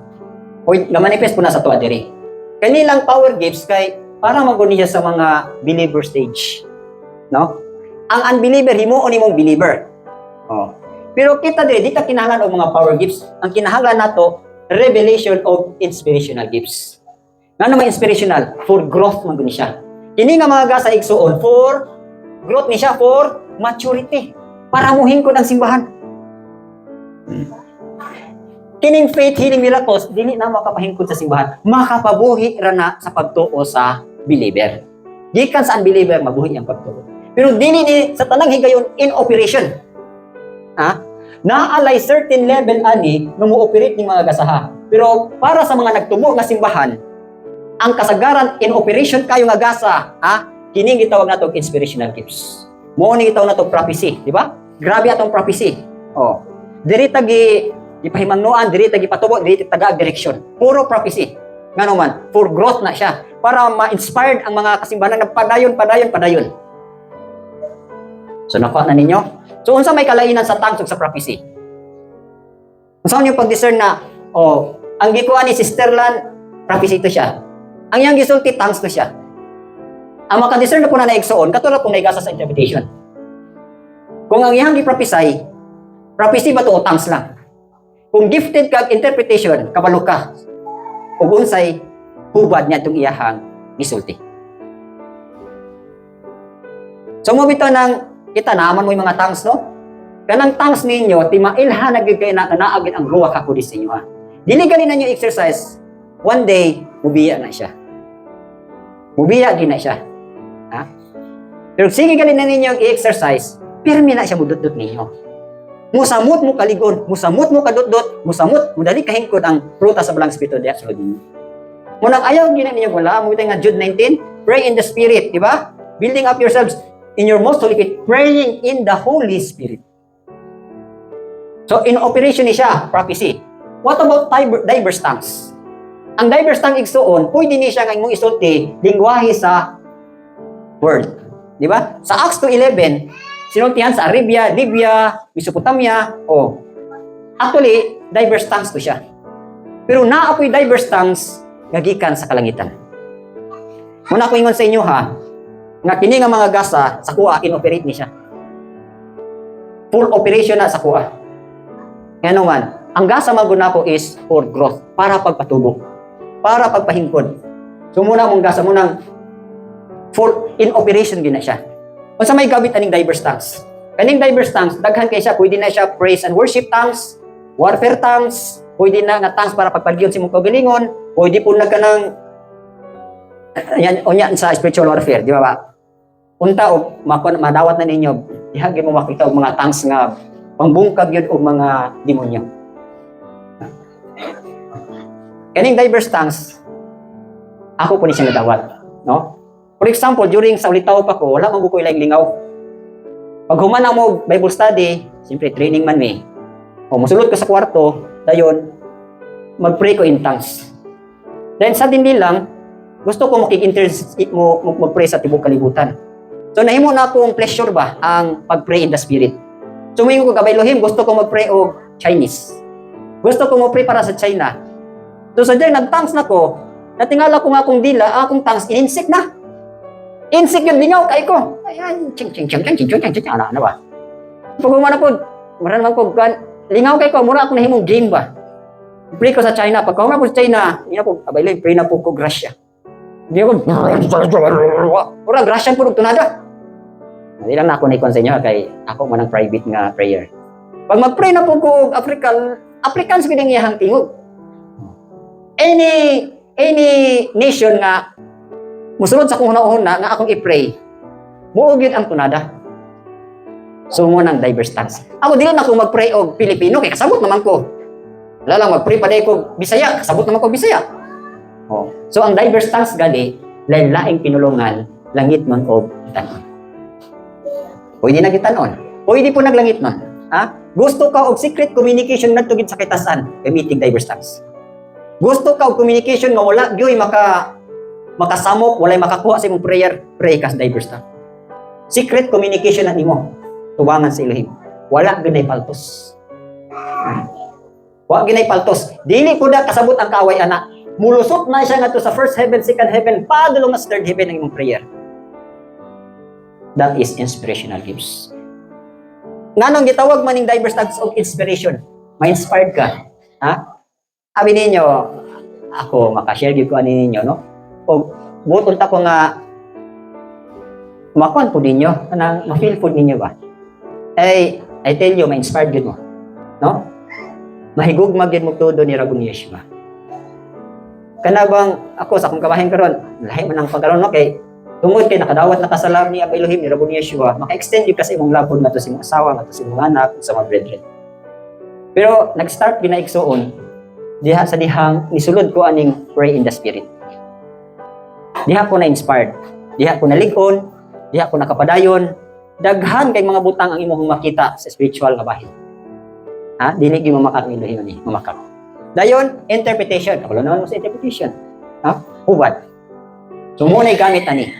o ga-manifest po na sa tuwa diri. Kanilang power gifts kay para maguni siya sa mga believer stage. No? Ang unbeliever, himuon nimong believer. Oh. Pero kita diri di ta kinahanglan og mga power gifts. Ang kinahanglan nato, revelation of inspirational gifts. Ngano may inspirational? For growth man guni siya. Kini nga mga gasa, igsuon, for growth ni siya, for maturity. Para muhingkod ang simbahan. Kining faith, healing, miracles, dili na makapahingkod sa simbahan. Makapabuhi ra na sa pagtuo sa believer. Gikan sa unbeliever, mabuhi ang pagtuo. Pero dili ni sa tanang higayon in operation. Ha? Naalay certain level ani nga mo-operate ning mga gasaha. Pero para sa mga nagtubo nga simbahan, ang kasagaran in operation kayo nga gasa, ha? Kini gitawag nato inspirational gifts. Mo ni gitawag nato prophecy, di ba? Grabe atong prophecy. Oh. Diri ta gi Gipahimangnoan diri ta gipatubo, diri ta taga direksyon. Puro prophecy. Ngano man, for growth na siya para ma-inspired ang mga kasimbahan na padayon, padayon, padayon. So nakuha na ninyo? So unsa may kalainan sa tongues ug sa prophecy? Unsa ninyo pag-discern na, oh, ang gikuha ni Sister Lan, prophecy to siya. Ang iyang gisulti, tongues to siya. Ang maka-discern na po na naigsoon, katulad kung naigasa sa interpretation. Kung ang iyang gi-prophesy, prophecy ba to o tongues lang? Kung gifted ka interpretation, kabalo ka. Ug unsay hubad niya itong iyahang gisulti. So mo bitaw nang kita naman mo yung mga tongues, no? Kanang tongues ninyo, timailhan na gyud kay na naa gyud ang Ruach HaKodesh sa inyo, ha. Dili gani na ninyo exercise, one day, mubiya na siya. Mubiya gyud na siya. Ha? Pero sige gani na ninyo ang i-exercise, pirmi na siya mudutdot ninyo. Musamot mo kaligon, musamot mo kadutdot, musamot, mudali kahingkod ang prutas sa Balaang Espiritu diya sa sulod ninyo. Munang ayaw gyud na ninyo wala mo nga Jude 19, pray in the Spirit, di ba? Building up yourselves in your most holy faith, praying in the Holy Spirit. So in operation ni siya, prophecy. What about diverse tongues? Ang diverse tongue, igsuon, pwede ni siya nga imong isulti lingwahe sa world. Di ba? Sa Acts 2:11, sinultihan sa Arabia, Libya, Mesopotamia, oh. Actually, diverse tongues to siya. Pero naa po'y diverse tongues nga gikan sa kalangitan. Muna ko ingon sa inyo ha, nga kini nga mga gasa sa kuha inoperate ni siya. Full operation na sa kuha. Ngano man, ang gasa maguna ko is for growth, para pagpatubo, para pagpahingkod. So muna mong gasa munang full in operation gina siya. Unsa may gabit aning diverse tongues? Kaning diverse tongues, daghan kay siya, pwede na siya praise and worship tongues, warfare tongues, pwede na nga tongues para pagpalagyon sa imong kaugalingon, pwede po na kanang yan, unya sa spiritual warfare, di ba ba? Unta og madawat na ninyo, diha gyud mo makita og mga tongues nga pangbungkag yun og mga demonyo. Kaning diverse tongues, ako po ni siya nadawat, no? For example, during sa ulitaw pa ko, wala man ko ilang lingaw. Pag human na mo Bible study, siyempre training man mi. O musulod ko sa kwarto, dayon mag-pray ko in tongues. Then suddenly lang, gusto ko makik-inter mo mag-pray sa tibok kalibutan. So nahimo na akong pleasure ba ang pag-pray in the Spirit. So moingon ko, "Abay Elohim, gusto ko mag-pray og Chinese. Gusto ko mo-pray para sa China." So sadyang nag-tongues na ko, natingala ko nga akong dila, akong tongues, in-insect na. Insect yun, lingaw kay ko. Ayan, ching, ching, ching, ching, ching, ching, ching, ching, ana, ano ba? Pag humana po, mura naman ko, kan, lingaw kay ko, mura ako nahimong game ba? Pray ko sa China. Pagka po sa China, hindi na po, abay lang, pray na po ko grasya. Hindi ako, mura, grasyan po tunada. Hindi lang na ako na sa inyo kay ako man ang private nga prayer. Pag mag-pray na po ko og African, Africans gid ang iyahang tingog. Any nation nga musulod sa akong huna-huna nga akong i-pray, muo gyud ang tunada. So mo nang diverse tongues. Ako dili na ako mag-pray og Pilipino kay kasabot naman ko. Wala lang mag-pray pa ko Bisaya, kasabot naman ko Bisaya. Oh. So ang diverse tongues gali lain-laing pinulungan, langit man og tanon. Pwede na gitanon. Pwede po naglangit man. Ha? Gusto ka og secret communication ngadto gid sa kitasan, gamitin diverse tongues. Gusto ka og communication nga wala gyoy makasamok, walay makakuha sa imong prayer, pray ka sa diverse tongue. Secret communication na nimo tubangan sa Elohim. Wala gyud paltos. Wa gyud paltos. Dili po da kasabot ang kaaway ana. Mulusot na siya ngadto sa first heaven, second heaven, padulong na sa third heaven ang imong prayer. That is inspirational gifts. Nganong gitawag man ning diverse types of inspiration? Ma-inspired ka. Ha? Abi ninyo, ako maka-share gyud ko ani ninyo, no? O buton ta ko nga makuan po ninyo, kanang ma-feel po ninyo ba? Eh, I tell you, ma-inspired gyud mo. No? Mahigugma gyud mo todo ni Rabun Yeshua. Kana bang ako sa akong kabahin karon, lahi man ang pagkaron, no, kay tungod kay nakadawat na kasalam ni Abba Elohim ni Rabun Yeshua, maka-extend gyud ka sa imong love ngadto sa imong asawa, ngadto sa imong anak, sa mga brethren. Pero nag-start gyud na, igsuon, diha sa dihang nisulod ko aning pray in the Spirit. Diha ko na inspired. Diha ko nalig-on, diha ko nakapadayon. Daghan kay mga butang ang imong makita sa spiritual nga bahin. Ha? Dili gyud mamakak ni Elohim ni, mamakak. Dayon, interpretation. Ako naman mo sa interpretation. Ha? Hubad. So mo na gamit ani.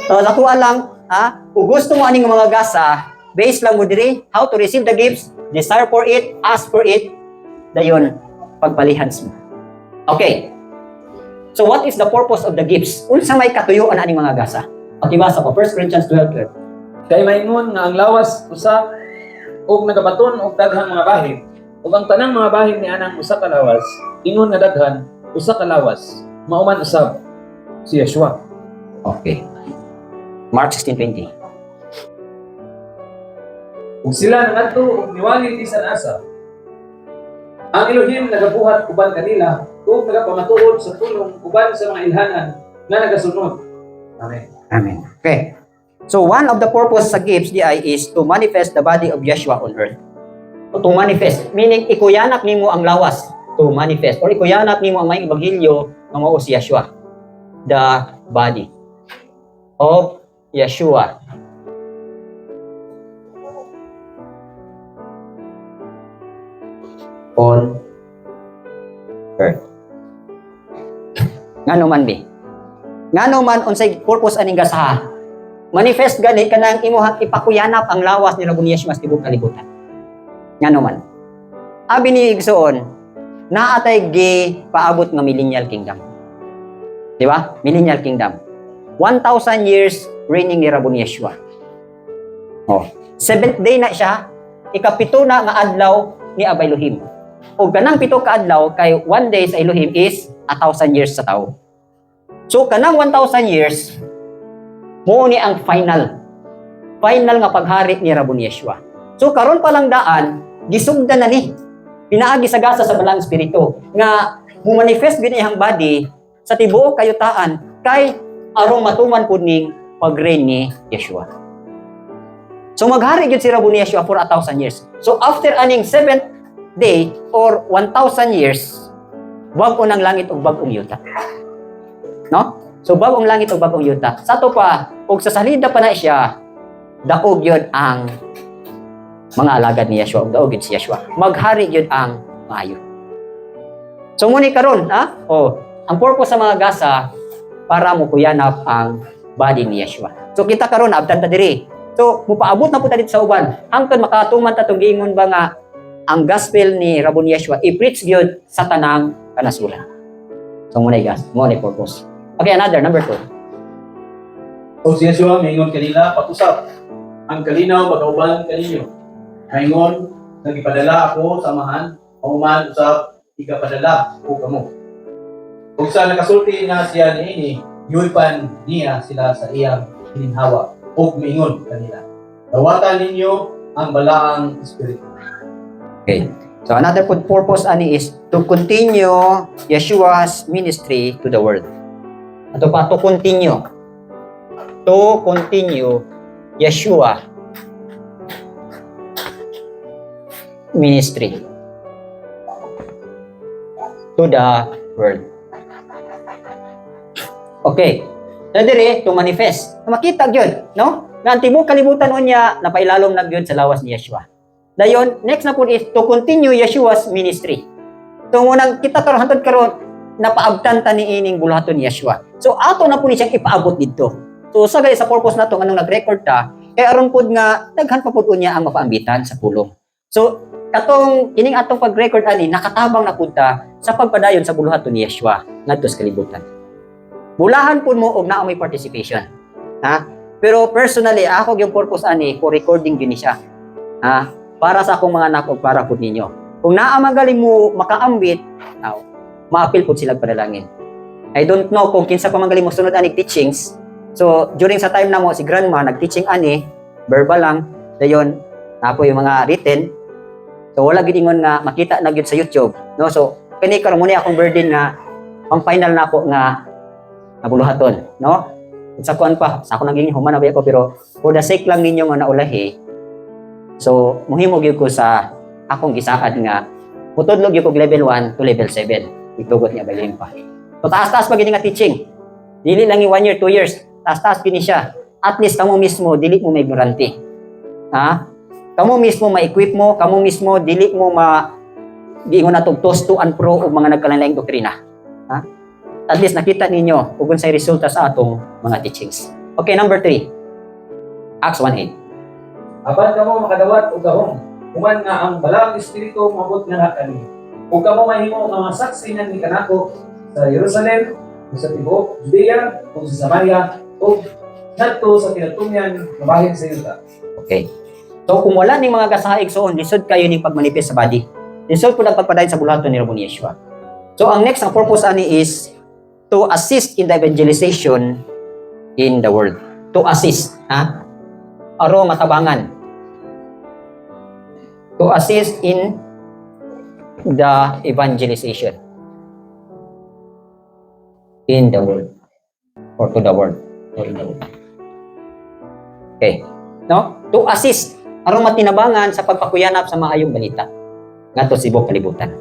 So nakuha lang, ha? Kung gusto mo aning mga gasa, base lang mo diri how to receive the gifts, desire for it, ask for it, dayon pagpalihans mo. Okay. So what is the purpose of the gifts? Unsa may katuyuan aning mga gasa? Okay, basa ko 1 Corinthians 12:12. Kay maingon nga ang lawas usa ug nagabaton og daghang mga bahin, ug ang tanang mga bahin ni anang usa ka lawas, ingon nga daghan, usa ka lawas, mao man usab si Yeshua. Okay. Mark 16:20. Ug sila nangadto ug niwali bisan asa. Ang Elohim nagabuhat uban kanila ug nagapamatuod sa pulong uban sa mga ilhanan nga nagasunod. Amen. Amen. Okay. So one of the purpose sa gifts di ay is to manifest the body of Yeshua on earth. So, to manifest, meaning ikuyanak nimo ang lawas to manifest or ikuyanak nimo ang may ebanghelyo nga mao si Yeshua. The body of Yeshua on earth. Ngano man bi? Ngano man unsay purpose aning gasaha? Manifest gani kanang imuhang ipakuyanap ang lawas ni Rabuni Yeshua sa tibuok kalibutan. Ngano man? Abi ni igsoon, naa tay gi paabot nga millennial kingdom. Di ba? Millennial kingdom. 1,000 years reigning ni Rabuni Yeshua. Oh. Seventh day na siya, ikapito na nga adlaw ni Abba Elohim. O kanang pito ka adlaw kay one day sa Elohim is 1,000 years sa tao. So kanang 1,000 years mo ni ang final final nga paghari ni Rabun Yeshua. So karon pa lang daan gisugdan na ni pinaagi sa gasa sa Balaang Espiritu nga mo manifest gid iyang body sa tibuok kayutaan kay arong matuman pud ning pag-reign ni Yeshua. So maghari gyud si Rabun Yeshua for 1,000 years. So after aning seventh day or 1,000 years, bag-o ng langit ug bag-ong yuta. No? So bag-ong langit ug bag-ong yuta. Sa ato pa, ug sa salida pa na siya, daog yun ang mga alagad ni Yeshua ug daog yun si Yeshua. Maghari yun ang maayo. So muni karon, ha? Oh, ang purpose sa mga gasa para mo kuyanap ang body ni Yeshua. So kita karon abtan ta diri. So mupaabot na po ta dito sa uban. Hangtod makatuman ta tong giingon ba nga ang gospel ni Rabon Yeshua i-preach gyud sa tanang kanasuran. So muna gas, mo ni purpose. Okay, another number two. O si Yeshua miingon kanila, "Pag-usap, ang kalinaw magauban kaninyo. Maingon, nagipadala ako sa Amahan, mao usab igapadala ko kamo." Ug sa nakasulti na siya niini, giuypan niya sila sa iyang gininhawa ug miingon kanila, "Dawata ninyo ang Balaang Espiritu." Okay. So another purpose ani is to continue Yeshua's ministry to the world. Ato pa, to continue. To continue Yeshua ministry to the world. Okay. Na dire to manifest. Makita gyud, no? Nga ang tibuok kalibutan unya napailalom na gyud sa lawas ni Yeshua. Dayon, next na po is to continue Yeshua's ministry. So munang kita karon hantod karon napaabtan ta ni ining buluhaton ni Yeshua. So ato na po ni siyang ipaabot didto. So sa gali sa purpose nato anong nag-record ta kay aron pud nga daghan pa pud unya ang mapaambitan sa pulong. So katong kining atong pag-record ani nakatabang na pud ta sa pagpadayon sa buluhaton ni Yeshua ngadto sa kalibutan. Bulahan pud mo og naa may participation. Ha? Pero personally ako yung purpose ani for recording gyud ni siya. Ha? Para sa akong mga anak o para pud ninyo. Kung naa magaling mo makaambit, aw, maapil pud sila panalangin. I don't know kung kinsa pa magaling mo sunod ani teachings. So during sa time namo si grandma nag-teaching ani, verbal lang, dayon napo yung mga written. So wala gid ingon nga makita na gyud sa YouTube, no? So kini karon mo ni akong burden nga pang final na ako nga nabuluhaton, no? Sa kuan pa, sa ako naging human na ba ako, pero for the sake lang ninyo nga naulahi. So, muhimo gyud ko sa akong gisaad nga mutudlo gyud kog level 1 to level 7. Itugot niya balhin pa. So taas-taas pa gini nga teaching. Dili lang yung 1 year, 2 years. Taas-taas gini siya. At least kamo mismo dili mo maignorante. Ha? Kamo mismo ma-equip mo, kamo mismo dili mo ma giingon nato toss to and fro og mga nagkalain doktrina. Ha? At least nakita ninyo ug unsay resulta sa atong mga teachings. Okay, number 3. Acts 1:8. Apan kamo makadawat og gahom human nga ang Balaang Espiritu moabot nganha kaninyo. Ug kamo mahimo nga mga saksi nganhi kanako sa Jerusalem ug sa tibuok Judea ug sa Samaria ug ngadto sa kinatumyan nga bahin sa yuta. Okay. So kung wala ning mga gasaha, igsoon, lisod kayo ning pagmanifest sa body. Lisod po ang pagpadayon sa buluhaton ni Rabbi Yeshua. So ang next ang purpose ani is to assist in the evangelization in the world. To assist, ha? Aron matabangan. To assist in the evangelization in the world or to the world or in the world. Okay. No? To assist aron matinabangan sa pagpakuyanap sa maayong balita ngadto sa tibuok kalibutan.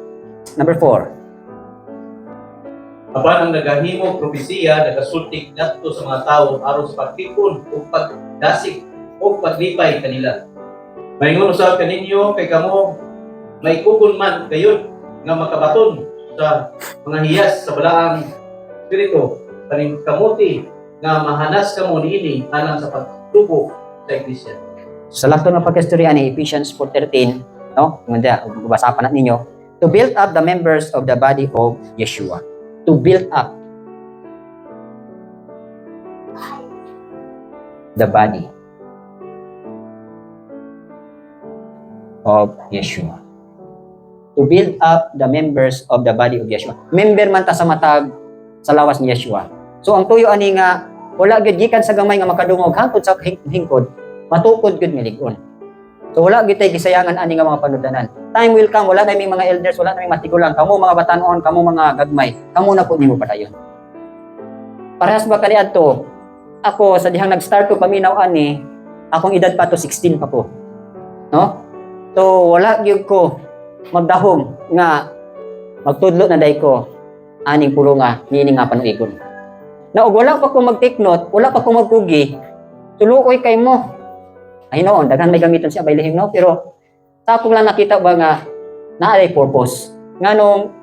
Number 4. Apan ang nagahimo propesiya nagasulti ngadto sa mga tawo aron sa pagtipon ug pagdasig ug paglipay kanila. Maingon usab kaninyo kay kamo maikugon man gayud nga makabaton sa mga hiyas sa Balaang Espiritu paningkamuti nga mahanas kamo niini alang sa pagtubo sa iglesia. Sa lato nga pagkastorya ni Ephesians 4:13, no? Ngunda, basa pa na ninyo, to build up the members of the body of Yeshua. To build up the body of Yeshua. To build up the members of the body of Yeshua. Member man ta sa matag sa lawas ni Yeshua. So ang tuyo ani nga wala gyud gikan sa gamay nga makadungog hangtod sa hingkod, matukod gyud milig-on. So wala gyud tay gisayangan ani nga mga panudlanan. Time will come, wala na may mga elders, wala na may matigulang, kamo mga batanon, kamo mga gagmay, kamo na po nimo padayon. Parehas ba kaniadto? Ako sa dihang nag-start ko paminaw ani, akong edad pa to 16 pa ko. No? So wala gyud ko magdahom nga magtudlo na day ko aning pulunga niini nga panuigon. Na og wala pa ko mag-take note, wala pa ko magkugi, tuluoy kay mo. Ay noon, daghan may gamiton siya baylihim, no? Pero sa akong lang nakita ba nga naay purpose. Nganong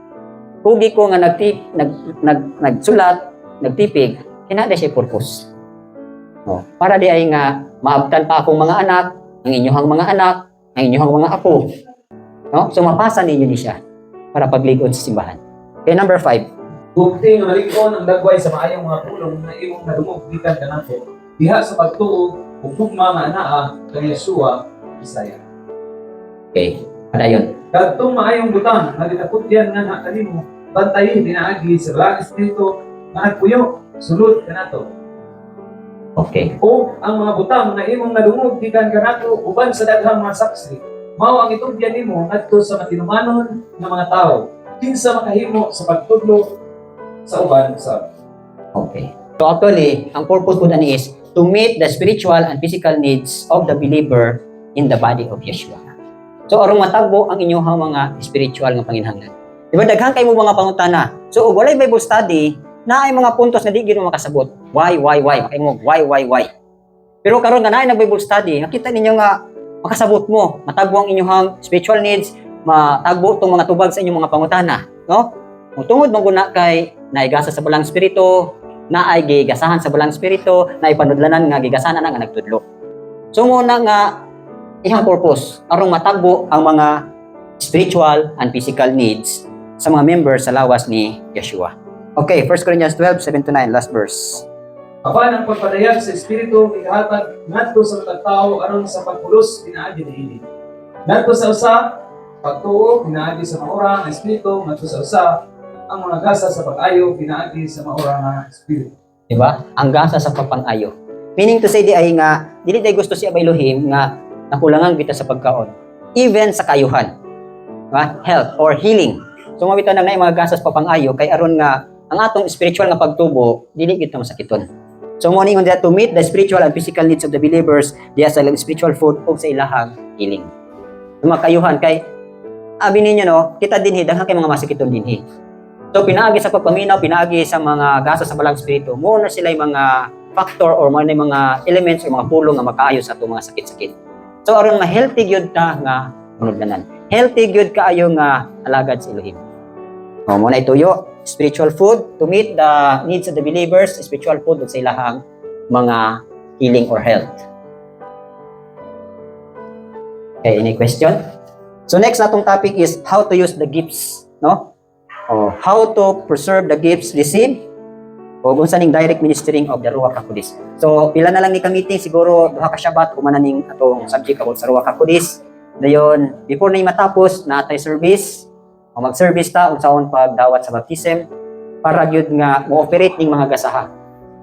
kugi ko nga nagtip, nag, nag, nagsulat, nagtipig, kinada siya purpose. No? Para di ay nga maabtan pa akong mga anak, ang inyong mga anak, ang inyong mga apo. No? So mapasa ninyo ni siya para pagligon sa simbahan. Okay, number 5. Gugti nga malig-on ang dagway sa maayong mga pulong nga imong nadungog gikan kanako diha sa pagtuo ug gugma nga anaa kang Yeshua Mesaya. Okay, padayon. Kadtong maayong butang nga gitakudyan nganha kanimo, bantayi pinaagi sa Balaang Espiritu nga nagpuyo sulod kanato. O ang mga butang nga imong nadungog gikan kanato uban sa daghang mga saksi, mao ang itugyan nimo ngadto sa matinumanon nga mga tawo, kinsa makahimo sa pagtudlo sa uban sa Okay. So actually, ang purpose po ani is to meet the spiritual and physical needs of the believer in the body of Yeshua. So aron matagbo ang inyong mga spiritual nga panginhanglan. Di ba daghan kay mo mga pangutana? So og walay Bible study, naay mga puntos na di gyud mo makasabot. Why, why? Makaingog, why? Pero karon nga naay nag Bible study, nakita ninyo nga makasabot mo, matagbo ang inyong spiritual needs, matagbo tong mga tubag sa inyong mga pangutana, no? Kung tungod man guna kay naigasa sa Balang Espiritu, naay gigasahan sa Balang Espiritu, naay panudlanan nga gigasahan na nga nagtudlo. So muna nga ihang purpose aron matagbo ang mga spiritual and physical needs sa mga members sa lawas ni Yeshua. Okay, 1 Corinthians 12, 7 to 9, last verse. Apan ang pagpadayag sa Espiritu gihatag ngadto sa matag tawo aron sa pagpulos pinaagi niini. Ngadto sa usa pagtuo pinaagi sa maura nga Espiritu, ngadto sa usa ang mga gasa sa pag-ayo pinaagi sa maura nga Espiritu. Diba? Ang gasa sa pagpangayo. Meaning to say di ay nga, dili day gusto si Abay Elohim nga nakulangan kita sa pagkaon. Even sa kayuhan. Diba? Health or healing. So mabita na na mga gasa sa papangayo kay aron nga ang atong spiritual nga pagtubo dili gyud ta masakiton. So mo ni to meet the spiritual and physical needs of the believers diya sa ilang spiritual food o sa ilahang healing. Yung mga kayuhan kay abi ninyo, no, kita dinhi daghan kay mga masakiton dinhi. So pinaagi sa pagpaminaw, pinaagi sa mga gasa sa Balang Espiritu, mo na sila yung mga factor or mo na yung mga elements or mga pulong nga makaayo sa atong mga sakit-sakit. So aron ma-healthy gyud ta nga manudlanan. Healthy gyud kaayo nga alagad sa Elohim. O, mao na ituyo, spiritual food to meet the needs of the believers, spiritual food sa ilahang mga healing or health. Okay, any question? So next natong topic is how to use the gifts, no? O, how to preserve the gifts received o kung ning direct ministering of the Ruach HaKodesh. So, pila na lang ni ka meeting, siguro duha ka Shabbat, human na ning atong subject about sa Ruach HaKodesh. Dayon, before na matapos, naa tay service, o mag-service ta unsaon pagdawat sa baptism para gyud nga mo-operate ning mga gasaha.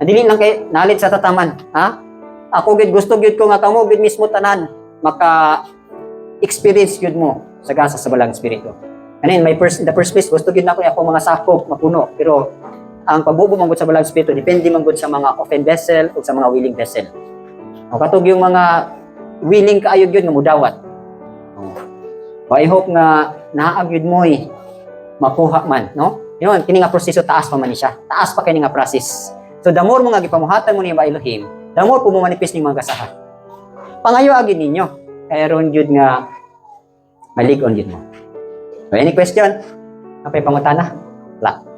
Dili lang kay knowledge sa tataman, ha? Ako gyud gusto gyud ko nga kamo gyud mismo tanan maka experience gyud mo sa gasa sa Balaang Espiritu. And in my first in the first place, gusto gyud nako akong mga sakop mapuno, pero ang pagbubo man gud sa Balaang Espiritu depende man gud sa mga open vessel o sa mga willing vessel. O katong yung mga willing kaayo gyud nga mudawat. O, I hope nga naa gyud mo'y makuha man, no? Yun, kini nga proseso taas pa man ni siya. Taas pa kini nga process. So the more mo nga gipamuhatan mo ni ba Elohim, the more po mo manifest ning mga gasaha. Pangayo gyud ninyo. Kaya ron gyud nga malig-on gyud mo. So, any question? Apay pangutana? Wala.